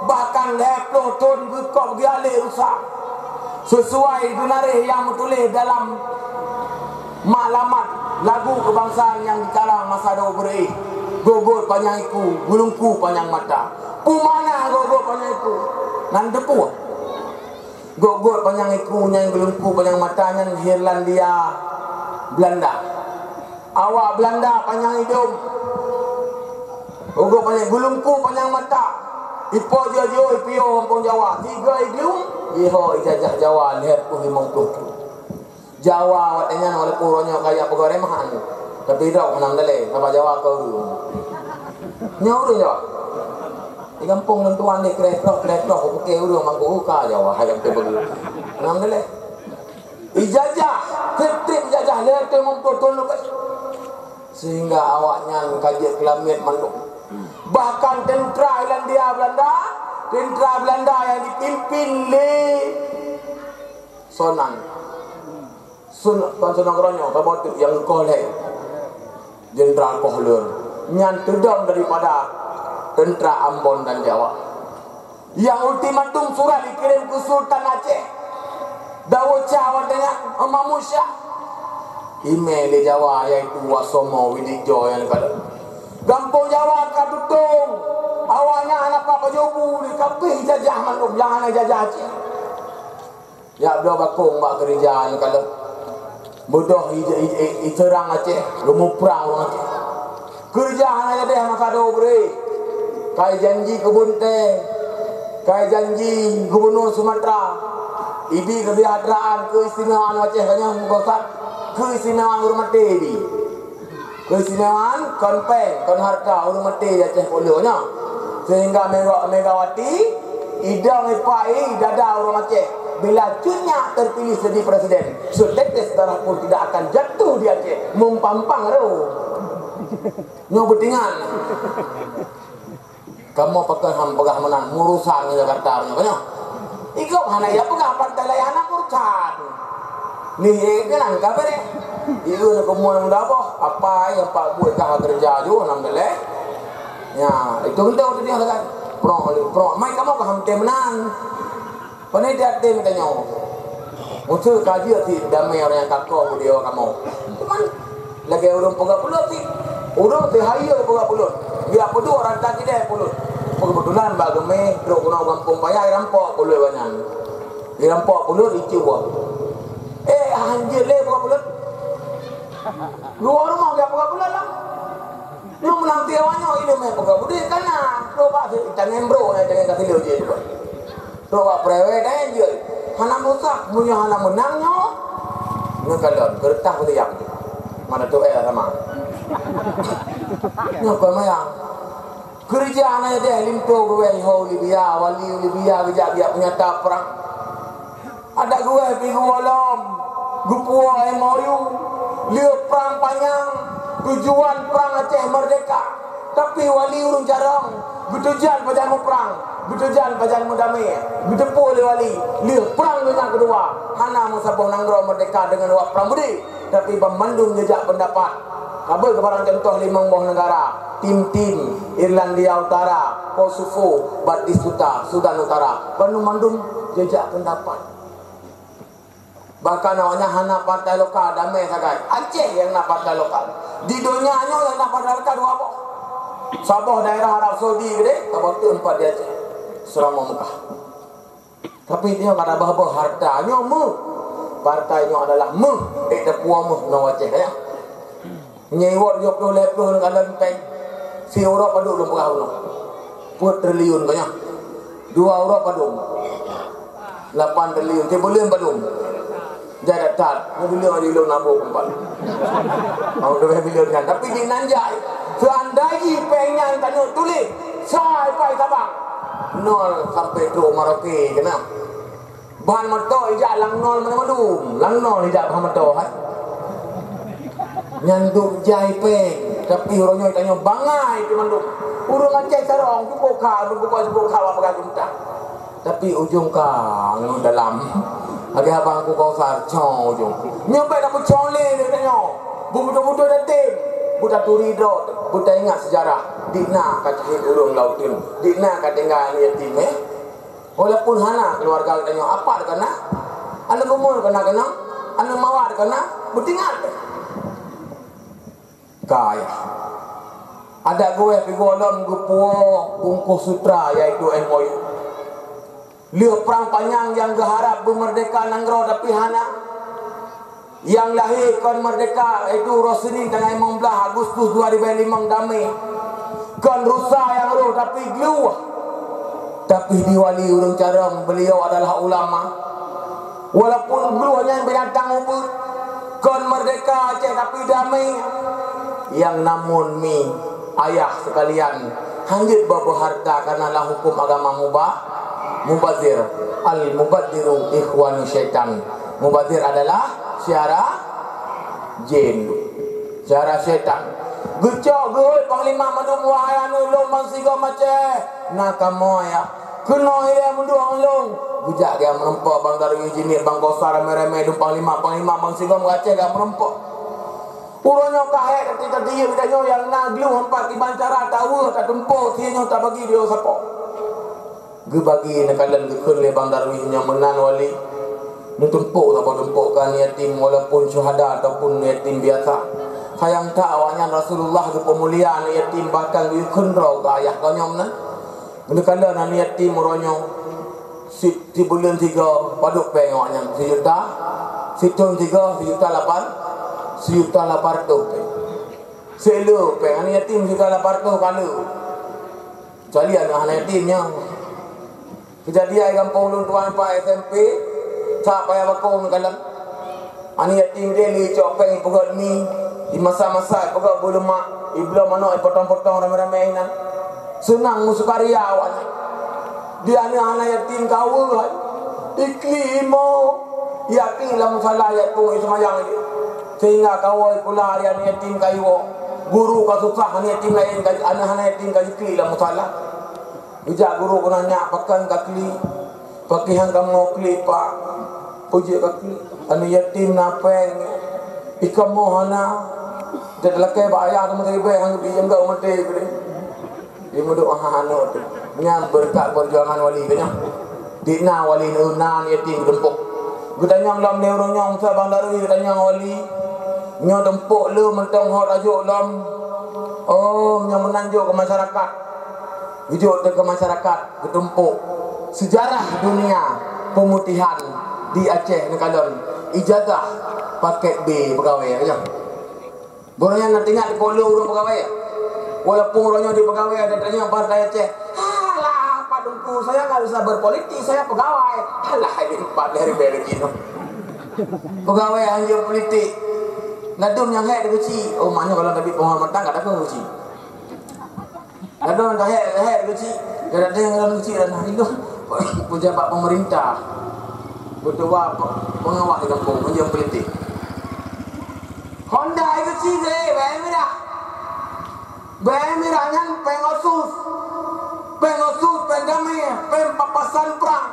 bahkan lhée ploh thon geukop geualek rusa. Sisuai geunaréh nyang meutuléh dalam maklumat lagu kebangsaan nyang jikarang masa dahulu beureueh, "Gogot panyang iku, geulungku panyang mata." Peue makna gogot panyang iku? Nan teupeue. Gogot panyang iku nyang geulungku panyang mata nyan Irlandia, Belanda. Awak Belanda panyang idong. Gogot panyang, geulungku panyang mata. Ipo jiôh-jiôh ipiôh gampông Jawa. Tiga iglung, jiho ijajah Jawa lhée peuet limong ploh thon. Jawa watée nyan walaupun uroe nyoe kaya peugot remahan, tapi droe hana meudalée, sabab Jawa ka ureuëng. Nyoe ureuëng Jawa. Di gampông lôn tuan deh kreh-kroh, kreh-kroh, bukai ureuëng mangkuk uka Jawa, hai nyang teupeugah. Hana meudalée. Ijajah, treb-treb ijajah lhée peuet limong ploh thon leubeh. Sehingga awaknyan ka jeuet keulamiet mandum. Bahkan teuntara Irlandia Belanda, teuntara Belanda nyang dipimpin lé Sonan. Sun-, kon Sunan Goroe nyoe, saboh teuk nyang geukoh lhée Jenderal Kohler. Nyan teudong daripada teuntara Ambon dan Jawa. Nyang ultimatum surat jikirém keu Sultan Aceh, Daud Shah watée nyan, Mahmud Shah. Imé lé Jawa, yaitu Wasomo Widikjo nyang ka lheueh. Gampông Jawa ka tutong. Awaknyan hana pat pajoh bu, ka pih jajah mandum, nyang hana jajah Aceh. Jak bloe bakong bak keureuja nyan ka lheueh. Beudôh i, i, i, iseurang Aceh, geumuprang ureuëng Aceh. Keureuja hana jadeh masa dua beureueh. Kai janji keu Bunte, kai janji Gubunur Sumatera. Ibi keuseujahteuraan, keuistimewaan Aceh ka nyoe meugosak, keuistimewaan ureuëng maté ibi. Keuistimewaan kon péng, kon hareuta ureuëng maté di Aceh Pulo nyoe. Sehingga Mega-, Megawati idong ipai dada ureuëng Aceh. Bila Cut Nyak terpilih jadi presiden, setetes darah pun tidak akan jatuh di Aceh. Mumpang-pang ro. Nyoe beutingan. Kamoe pakon han peugah meunan, meurusan ngon Jakarta nyoe, nyoe. Igob hana ia peugah, pantai laén hana meurusan. Nih, eh, keunan ka beureh. Ieu na keumuen muda boh, apa nyang pak buet ka keureuja ju, alhamdulillah. Ya, itu geutanyoe tadi yang sagai. Prok, prok. Mai kamoe ka ham tem meunan. Pane dia tem geutanyoe. Usaha ka jeuet si damé ureueng nyang ka kong di awak kamoe. Cuman lagèe ureueng peugah pulut si. Ureueng si hayeu peugah pulut. Biar peudua rata kidai pulut. Keubeutulan bak geumé trok keunoe gampông paya rampok pulut banyan. Dirampok pulut icu. Eh, hanjeuet lé peugah pulut. Dua rumah dia peugah pulut lah. Nyoe meunang tiep awak nyoe ileumu peugah beudé ka na. Coba si tangen bro, eh, tangen ka tilu jeuet. Coba prewet, eh, jeuet. Hana musak, meunyoe hana meunang nyoe. Nyoe kalon, geureutah beuteuyak. Mana tu, eh, sama. Nyoe keu mayang. Keureuja na deh linto geuwèh ho Libya, wali Libya geujak biak penyata perang. Adak geuwèh pih geuwoe lom, geupuwoe M O U, lheueh prang panyang, tujuan prang Aceh merdeka. Tapi wali ureueng carông, geutujan pajan muprang, geutujan pajan meudamé, geuteupeue lé wali, lheueh prang dônya keudua, hana meusaboh nanggroe merdeka deungon awak prang beudé, tapi banmandum jeujak peundapat. Ka beuet keu barang cuntoh limong boh neugara, Tim-Tim, Irlandia Utara, Kosovo, Batistuta, Sudan Utara, banmandum jeujak peundapat. Bahkan awaknyan hana partai lokal, damé sagai. Aceh nyang na partai lokal. Di donya nyoe nyang na partai lokal dua boh. Saboh daerah Arab Saudi keudéh, saboh teumpat di Aceh. Seuramoe Mekah. Tapi nyoe kada bah-bah harta nyoe meuh. Partai nyoe adalah meuh, ék teupuwoe meuh ngon Aceh, ya. Nyoe iwot tujoh ploh lhèe ploh ngon kalon péng. Si uroe padum lôn peugah bunoe. Peuet triliun ka nyoe. Dua uroe padum. Lapan triliun. Tiep buleuen padum. Jai that-that. Nyoe buleuen lôn nabung empat. Mau dua bilion kan. Tapi di nan jai. Seandai jih péng nyan tanyoe tuléh. Sai pai tabang. Nol sampai trok Merauke keunan. Ban moto ijak lam nol mandum-mandum. Lam nol ijak ban moto, hai. Nyan duek jai péng, tapi uroe nyoe tanyoe bangai keu mandum. Ureueng Aceh carông, cuba kha, cuba kha, cuba kha, awak peugah geumeutak. Tapi ujong ka ngon dalam. Lagèe abang ku Kausar, cong ujong. Nyoe bèk tapeucong lé lé tanyoe. Beubeutôi-beutôi tatem. Beutaturi droe, beutaingat seujarah. Di na ka cahit ureueng lam uteuen. Di na ka tinggai aneuk yatim, eh. Walaupun hana keuluwarga geutanyoe, apa ka na, aneuk bumoe ka na keunong, aneuk mawat ka na, beutingat. Ka, ya. Adak geuwèh pih gohlom geupuwoe bungkôh sutra, yaitu M O U. Lheueh prang panyang nyang geuharab beumeurdeka nanggroe, tapi hana. Nyang lahé kon meurdeka, yaitu uroe Seunin tanggai limong blaih Agustus dua ribèe limong damé. Kon rusa nyang rôh, tapi gleh. Tapi di wali ureueng carông, beliau adalah ulama. Walaupun gleh nyan binatang ubeut, kon meurdeka Aceh, tapi damé. Nyang namon mi ayah sekalian, hanjeuet bak beuharta karena lam huköm agama muba-, mubazir. Al-mubadziru ikhwanu syaitan. Mubazir adalah syara jin, syara syaitan. Geucok geuhôi panglima mandum, "Wahai aneuk lôn bansigom Aceh, na kamoe ya. Keunoe ilèe meuduek ngon lôn." Geujak geumeureumpok Bang Darwis, jimiet Bang Kausar, ramé-ramé dum panglima, panglima bansigom Aceh geumeureumpok. Uroe nyoe ka hék, tapi tadi geutanyoe nyang na gleh empat kiban cara, taweueh, tatumpok, si nyoe tabagi di sapo. Geubagi neukalon geukheun lé Bang Darwis nyang meunan wali. Neutumpok saboh tumpok keu aneuk yatim, walaupun syuhada ataupun yatim biasa. Sayang that awaknyan Rasulullah geupeumulia aneuk yatim, bahkan geukheun droe keu ayah geuh nyoe meunan. Neukalon aneuk yatim uroe nyoe, si-, sibuleuen sigoe padub péng awaknyan, sijuta, sithon sigoe, sijuta lapan, sijuta lapan reutôh péng. Sileue péng aneuk yatim sijuta lapan reutôh ka le. Kecuali aneuk hana yatim nyan. Keujadian di gampông ulôn tuan pat S M P, sa paya bakong neukalon. Aneuk yatim deh lé icok péng ipeugöt mi, imasa-masa ipeugöt beulemak, ibloe manok ipotong-potong ramé-ramé inan. Seunang meusukaria awaknyan. Di aneuk hana yatim ka weueh, iklik imo, yakli lam musala, ya pung iseumayang jih. Sehingga kawoe pula aneuk yatim ka iwoe. Guru ka susah, aneuk yatim laén ka, aneuk hana yatim ka jiklik lam musala. Geujak guru keunan nyak, pakon ka klik, pakriban kamoe klik, Pak. Peue jeuet ka klik? Aneuk yatim na péng, i kamoe hana. Jadi lakèe bak ayah teuma ribèe, han geubri jeuem gak maté geude. Di mudok aneuk tu. Nyan beureukat peujuangan wali geuh nyan. Di na wali neu nan yatim geutumpok. Geutanyong lom lé ureueng nyoe, Musa Bang Darwi, geutanyong wali. Nyoe tumpok le mantong hot ajok lom. Oh, nyoe meunan jok keu masyarakat. Geujok teuh keu masyarakat, geutumpok. Sejarah dunia pemutihan di Aceh neukalon ijazah paket B pegawai, ya. Gobnyan na teuingat di Polo ureueng pegawai. Walaupun uroe nyoe di pegawai ada tanya bahasa Aceh. Alah, Pak Teungku, saya nggak bisa berpolitik, saya pegawai. Alah, ini empat hari beri gitu. Pegawai hanya politik. Ladum nyang hek di kecil. Oh, maknanya kalau tadi penghormatan kata aku kecil. Ladum dah hek, dah hek di kecil. Kadang-kadang orang kecil dan itu pejabat pemerintah. Betul apa pengawas di kampung, hanya politik. Honda itu ciri, bayar mirah. Bayar mirah nyan péng otsus. Péng otsus, péng damé, péng papasan prang.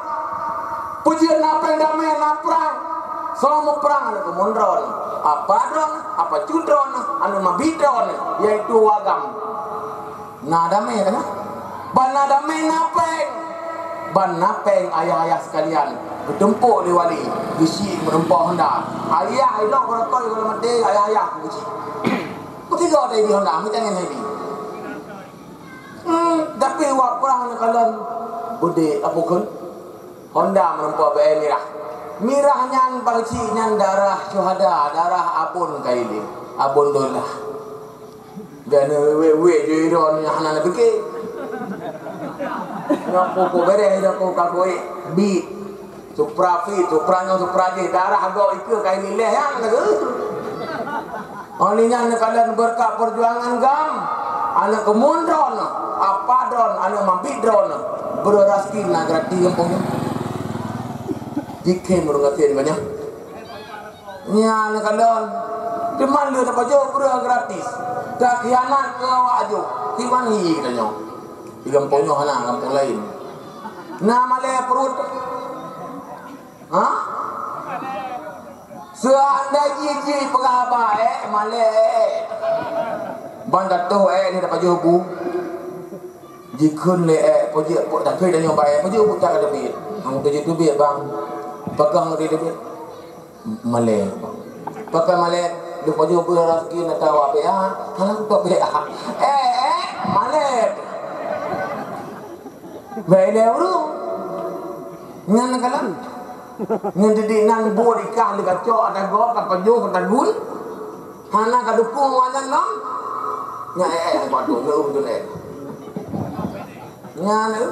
Peujeuet na péng damé, na prang. Soe muprang aneuk keumuen droeneuh. Apa droeneuh, apa cut droeneuh, aneuk mabi droeneuh, yaitu agam. Na damé kan? Ban na damé na péng. Ban na péng ayah-ayah sekalian. Geutumpok lé wali, geuchik meureumpok honda. Ayah ilok beureukoh ilok maté ayah-ayah geuchik. Meusigoe tadi honda, meucangen tadi. Hmm, tapi wak prang neukalon beudé apukon. Honda meureumpok bée mirah. Mirah nyan bak geuchik nyan darah syuhada, darah abon kailé, abon dolah. Dan wék-wék jui ron nyang hana neupiké. Nyoe pukuk bereh dah ku kakui. Bi. Supra fit, supra nyoe, supra jih. Darah agok ikeue kai mileh nyan lagée. Oh, ni nyan neukalon beureukat peujuangan gam. Aneuk keumuen droeneuh, apa droeneuh, aneuk mabi droeneuh. Beureuras kin na gratis gampông nyoe. Jikhem ureueng gasien banyak. Nyan kalon. Teuma lheueh tapajoh breueh gratis. Takhianat keu awak ajoh. Kiban hi geutanyoe. Di gampông nyoe hana, gampông laén. Na malée pruet. Ha? Seuandai jih, jih peugah haba, eh, malée, eh. Ban gatoh, eh, ni tapajoh bu. Jikheun lé, eh, peujeuet, peue takheun tanyoe ba, eh, peujeuet bu tak teubiet. Hang teubiet, bang. Peugah ngon teubiet. Malée. Pakai malée, leupah jih beuet raseuki na tawa B A, hana kutok B A. Eh, eh, malée. Baik dia ureueng. Nyan kalon. Nyan didik nan buet ikah lé kacok, ada gop, ka pajoh, ka tagun. Hana ka dukung awak nyan lom. Nyan, eh, eh, buat tu, nyan ureueng tu, eh. Nyan, eh.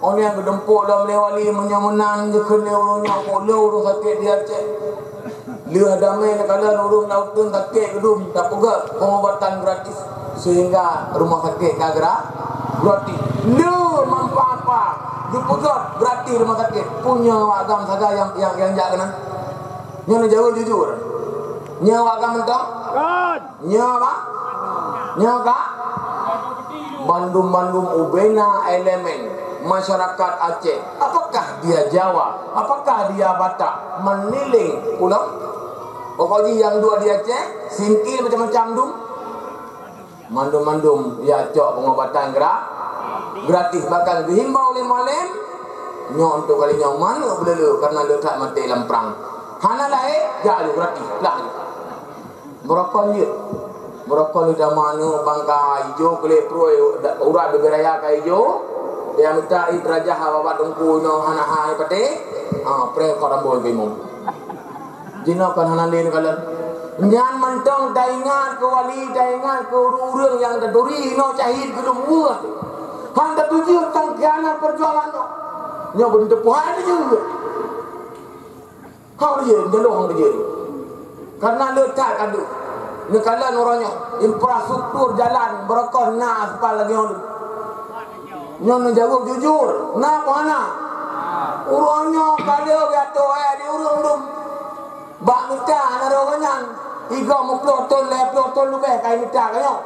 Oh, nyang geudumpok lom lé wali meunyoe meunan geukheun lé ureueng nyang pok lé ureueng sakét di Aceh. Lheueh damé neukalon ureueng na uteuen sakét geudum tapeugöt pengobatan gratis sehingga rumah sakit ka gra-, gratis. Lheueh mampa-mampa geupeugöt gratis rumah sakit. Peue nyoe awak agam sagai nyang, nyang, nyang jak keunan? Nyoe neujaweueb jujur. Nyoe awak agam mantong? Nyoe ka? Nyoe ka? Bandum-bandum ubena elemen masyarakat Aceh, apakah dia Jawa, apakah dia Batak, meniling pulang. Pokok jih nyang dua di Aceh, singkil macam-macam dum. Mandum-mandum ya cok pengobatan gra-, gratis, bahkan dihimbau oleh Mualem. Nyoe untuk kali nyoe manuk beulele karena le that maté lam perang. Hana lahé, jak ju gratis, lah ju. Beurokon jeuet. Beurokon di dama nyoe bangka ijo keulek pruet, urat bibir raya ka ijo. Dia minta ih terajah bak teungku inoe hana hai patéh. Ha, preh kok ramboi bimong. Jinoe kon hana lé neukalon. Nyan mantong taingat keu wali, taingat keu ureueng-ureueng nyang taturi inoe syahid keu lôn weueh. Han tatuju tang khianat perjuangan nyoe. Nyoe beuteupeue hai jeuet. Hong jeuet, jalong hong jeuet. Karena le that ka deuh. Neukalon uroe nyoe, infrastruktur jalan beurokon na aspal lagèe nyoe. Nyoe neujaweueb jujur, na peu hana? Uroe nyoe ka lheueh geuatoe di ureueng dum. Bak mita na roh nyan, igoe meuploh thon, lhèe ploh thon leubeh ka imita ka nyoe.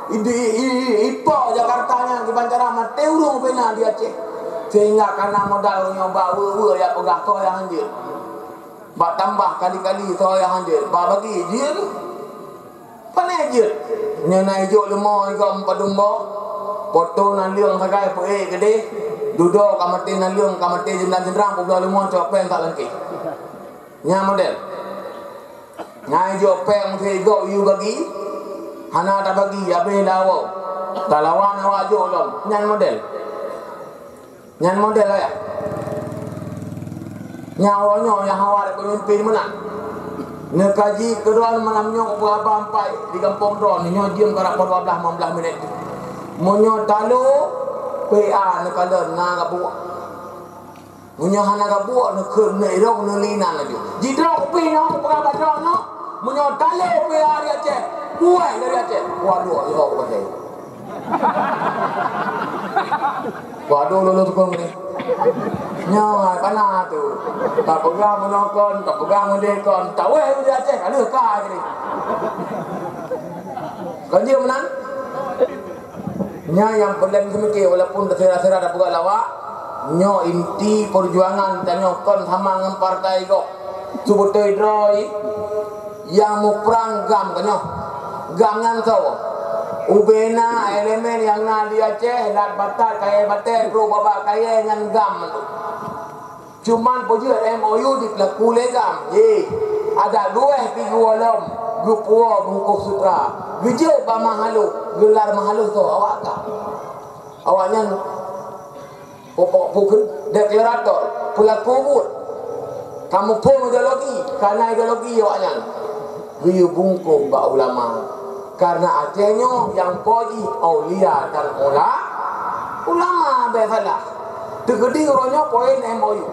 I, i, i, i, ipo Jakarta nyan kiban cara maté ureueng pih na di Aceh. Sehingga kana modal ureueng nyoe bak weue-weue jak peugah soe nyang hanjeuet. Bak tambah kali-kali soe nyang hanjeuet. Bak bagi jeuet. Pané jeuet. Nyoe na ijok leumo, igoe padum boh. Poto naleueng sagai peuék keudeh, dudoe ka maté naleueng, ka maté jeundang-jeundrang, peubloe leumo cok péng tak langkeh. Nyan model. Nyan jok péng meusigoe yue bagi, hana tabagi, habéh dah woe. Talawan awak jok lom. Nyan model. Nyan model ayah. Nyan uroe nyoe nyang hawa lé peumimpén meunan. Neukaji keudroe malam nyoe ubak abang pai di gampông droe nyoe jeuem karab dua blaih limong blaih minét. Meunyoe talo, P A neukalon na gabuek. Meunyoe hana gabuek, neukheun, neuirong, neulinan laju. Jidroe kupi nyoe, peugah bak droe nyoe. Meunyoe talo P A di Aceh, kueh dari Aceh. Waduh, yo, kueh. Waduh, lolo tukang ni. Nyoe, panas tu. Tak peugah meunokon, tak peugah meudekon. Tak weh di Aceh, ka lheueh ka jadi. Kan dia meunan? Nyan nyang peureulée seumike, walaupun teusira-sira tapeugah lawak, nyoe inti peujuangan tanyoe kon sama ngon partai gob. Seubeutôi droe nyang muprang GAM tanyoe. GAM nyan soe? Ubena elemen nyang na di Aceh, lat batat, kayée batée, ploh babah kayée nyan GAM mandum. Cuman peujeuet M O U dipeulaku lé GAM. Yeh, adak luweh pi geuwoe lom, geupuwoe bungkôh sutra, geujok bak Mahalo, geular Mahalo soe awak GAM. Awaknyan pokok pukul deklarator, peulaku buet. Kamoe phon ideologi, kana ideologi awaknyan. Geuyue bungkôh bak ulama. Karena Aceh nyoe nyang po jih aulia dan ula-, ulama, bèk salah. Teukeudi uroe nyoe poin M O U.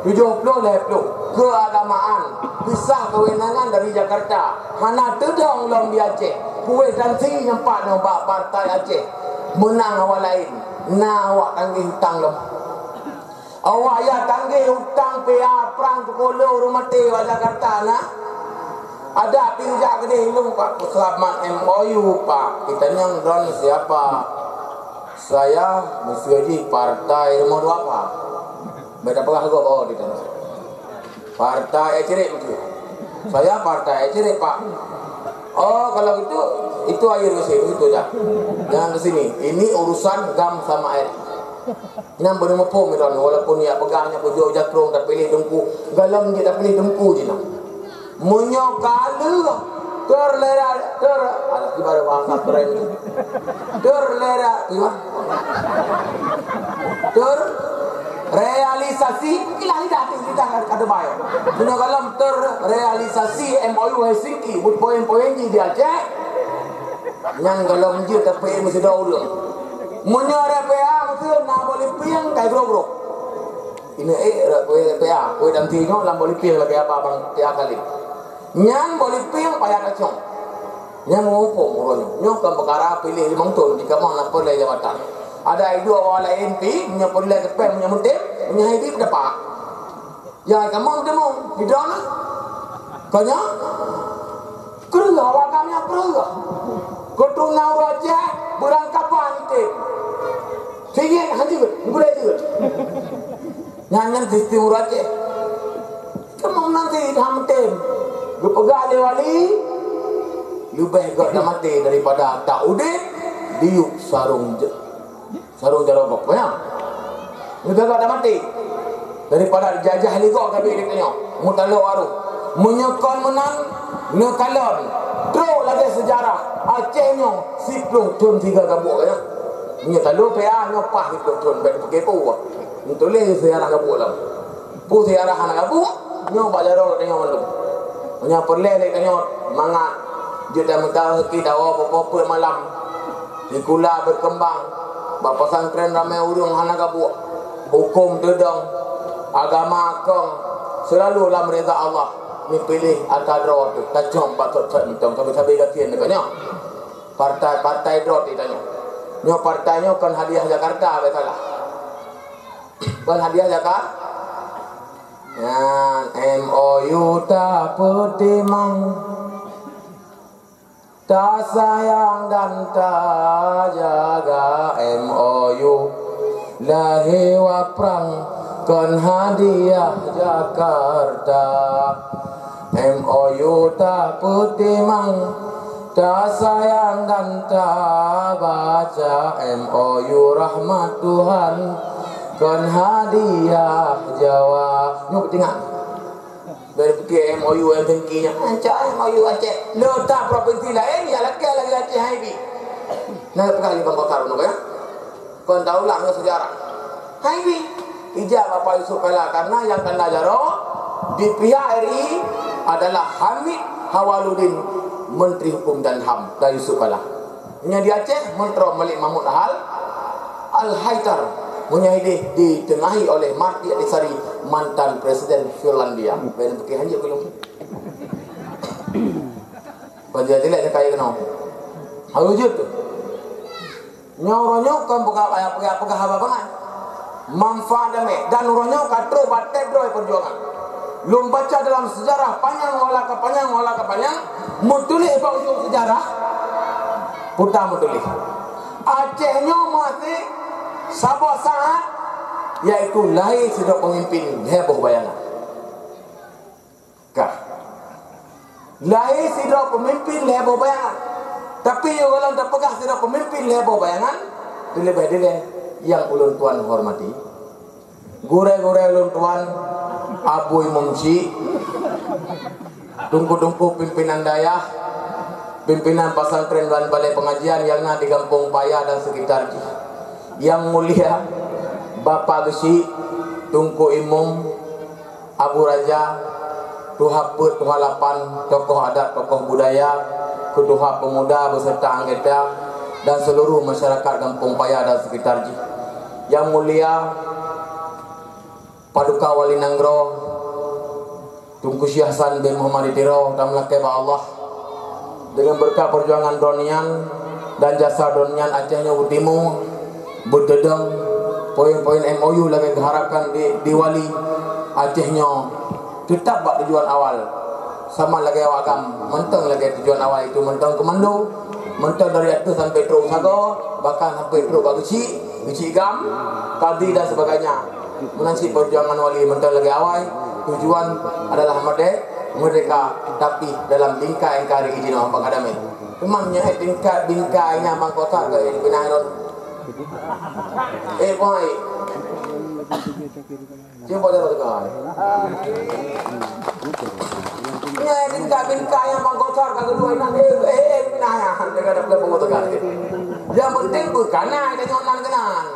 Tujoh ploh lhèe ploh. Keuagamaan. Pisah kewenangan dari Jakarta. Hana teudong lom di Aceh. Kuweh dan si nyang pat nyoe bak Partai Aceh. Meunang awak laén. Na awak tanggeh utang lom. Awak ya tanggeh utang P A prang peukulo ureueng maté bak Jakarta na. Adak pinjak keudeh ilong, Pak, peuselamat M O U, Pak. Kita nyang droen siapa? Saya musuh jih partai nomor dua, Pak. Beda peugah gob, oh, di sana. Partai eh, cirik betul. Saya partai eh, cirik, Pak. Oh, kalau gitu, itu aja dulu sih, itu aja. Jangan ke sini. Ini urusan GAM sama eh. Nyang beuneumeupông droen, walaupun ya peugah nyan beujôk jakrong tapiléh teungku, galom jih tapiléh teungku jih nyan. Meunyoe ka lheueh terlera, ter, alah, gimana bahasa keren tu? Terlera, gimana? Terrealisasi, ilah lidah tu, lidah ka teubai. Meunyoe galom terrealisasi M O U Helsinki, buet poin-poin jih di Aceh, nyan galom jeuet tapeuék meusidroe ureueng. Meunyoe rot P A beutôi na boh lipieng kai grok-grok. Ineuk ék rot P A, kueh dan tinyoe lam boh lipieng lagèe abang Tia Khalid. Nyan boh lipieng payah kacong. Nyan muphom uroe nyoe. Nyoe kon peukara piléh limong thon di kamoe na peureulèe jabatan. Ada idua awak laén pi, meunyoe peureulèe keupeng, meunyoe meutem, meunyoe hai bit dapat. Ya, kamoe teumeung, di droeneuh. Ka nyan, kreueh awak GAM nyan kreueh. Keuturonan ureueng Aceh beurangkapan item. Singét han jeuet, gulai jeuet. Nyan, nyan sistem ureueng Aceh. Teumeung nan sit han meutem. Geupeugah lé wali, leubeh gèt tamaté daripada tak udép diyueb sarong jeuet. Sarong jaroe gok, ya. Nyoe gagak dah maté. Daripada dijajah lé gok gabéh lé tanyoe. Meutalô arôh. Meunyoe kon meunan, neukalon. Trok lagèe seujarah. Aceh nyoe siplôh thon siga gabuek, ya. Meunyoe talô P A nyoe paih siplôh thon, bèk peukepo. Meutuléh seujarah gabuek lom. Peue seujarah hana gabuek, nyoe bak jaroe tanyoe mandum. Meunyoe peureulèe lé tanyoe mangat, jeuet dan meuta rezeki dawa poh-poh peuet malam. Sikula berkembang, bak pesantren ramé ureueng hana gabuek, huköm teudong, agama kong, seulalu lam rida Allah, neupiléh ata droe teuh, tacok bak sot-sot mantong, sabe-sabe gasien teuh nyoe. Partai-partai droe teuh tanyoe. Nyoe partai nyoe kon hadiah Jakarta, bèk salah. Kon hadiah Jakarta. Nyan M O U tapeutimang. Tasayang dan tajaga M O U, lahé waprang kon hadiah Jakarta. M O U tapeutimang, Tasayang dan tabaca M O U rahmat Tuhan, kon hadiah Jawa. Nyoe teuingat. Bèk pike M O U nyang dengki nyan. Ancak M O U Aceh. Letak provinsi laén, ya lakèe lagèe Aceh hai bi. Nah, peugah lé Bang Kotar nyoe ya. Kon taulang ngon sejarah. Hai bi. Ijak Bapak Yusuf Kalla karena nyang kana jaroe di pihak R I adalah Hamid Awaludin, Menteri Hukum dan HAM, dan Yusuf Kalla. Meunyoe di Aceh, Menteri Malik Mahmud Al Al-Haitar, meunyoe hideh ditengahi oleh Marty Ahtisaari, mantan Presiden Finlandia. Bèk pike hanjeuet keu lôn. Bajèe dilèe nyang kaya keunoe. Harus jeuet tu. Nyoe uroe nyoe kon peugah, peugah haba bangai. Manfaat damé. Dan uroe nyoe ka trok bak tép droe peujuangan. Lôn baca dalam sejarah panyang wala ka panyang, wala ka panyang, meutuléh bak ujong sejarah, Puta meutuléh. Aceh nyoe maté saboh saát, yaitu lahé sidroe peumimpin lhèe boh bayangan. Ka. Lahé sidroe peumimpin lhèe boh bayangan. Tapi, yôh gohlom tapeugah sidroe peumimpin lhèe boh bayangan, dilèe-dilèe nyang ulôn tuan hormati. Gurèe-gurèe ulôn tuan, Abu Imum Syik, teungku-teungku pimpinan dayah, pimpinan pesantren dan balai pengajian nyang na di Gampông Paya dan sekitar jih. Yang mulia Bapak Geuchik, Teungku Imum, Abu Raja, Tuha Peuet, Tuha Lapan, tokoh adat, tokoh budaya, keutuha pemuda beserta anggota dan seluruh masyarakat Gampông Paya dan sekitar jih. Yang mulia Paduka Wali Nanggroe, Teungku Syekh Hasan bin Muhammad di Tiro, tameulakèe bak Allah. Deungon beureukat peujuangan droeneuh nyan dan jasa droeneuh nyan, Aceh nyoe beutimu, beuteudong, poin-poin M O U lagèe geuharapkan di, di Wali, Aceh nyoe teutap bak tujuan awal. Sama lagèe awak GAM, mantong lagèe tujuan awal, itu mantong komando, mantong dari ateueh sampoe trok sagoe, bahkan sampoe trok bak Geuchik, Geuchik GAM, Kadri dan sebagainya. Meunan cit peujuangan Wali mantong lagèe awai, tujuan adalah merdeka, merdeka, tapi dalam bingkai nyang ka reugi jinoe bak kadamé. Teuma nyoe bingkai, bingkai nyang bangkot that keu dipinah lôn. Eh, boy. Cuba dia teuka. Nyoe bingkai-bingkai nyang bangkot that ka keudua inan, eh, eh, eh, pinah nyan. Dia kata, "Peue teuka." Yang penting beukana, dia nyoe nan keunan.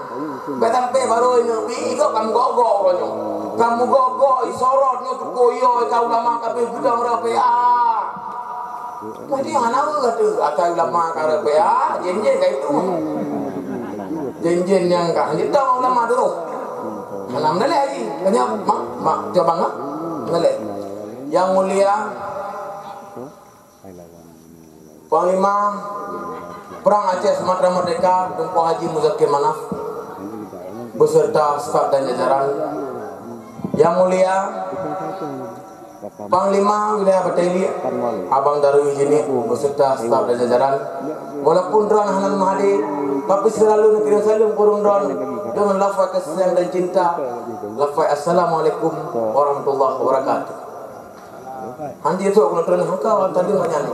Bèk sampoe barô inong bi, ikôt kamoe gok-gok uroe nyoe. Kamoe gok-gok, isorot nyoe teuko yo, ka ulama kabeh gudang R P A. Jadi hana ureueng kata, akai ulama ka R P A, jén-jén ka itu. Jén-jén nyang ka, hanjeuet ulama dulu. Hana meunalèe lagi. Tanya, mak, mak, coba ngah. Meunalèe. Yang mulia, Panglima Perang Aceh Sumatera Merdeka, Teungku Haji Muzakir Manaf, beserta staf dan jajaran. Yang mulia, Panglima Wilayah Bateli, Abang Darwi Jini, beserta staf dan jajaran. Walaupun droeneuh hana meuhadé, tapi selalu neukirim saleuem keu droeneuh deungon lafaz kasih sayang dan cinta. Lafaz, "Assalamualaikum warahmatullahi wabarakatuh." Hanjeuet trok keunoe, tadi banyak.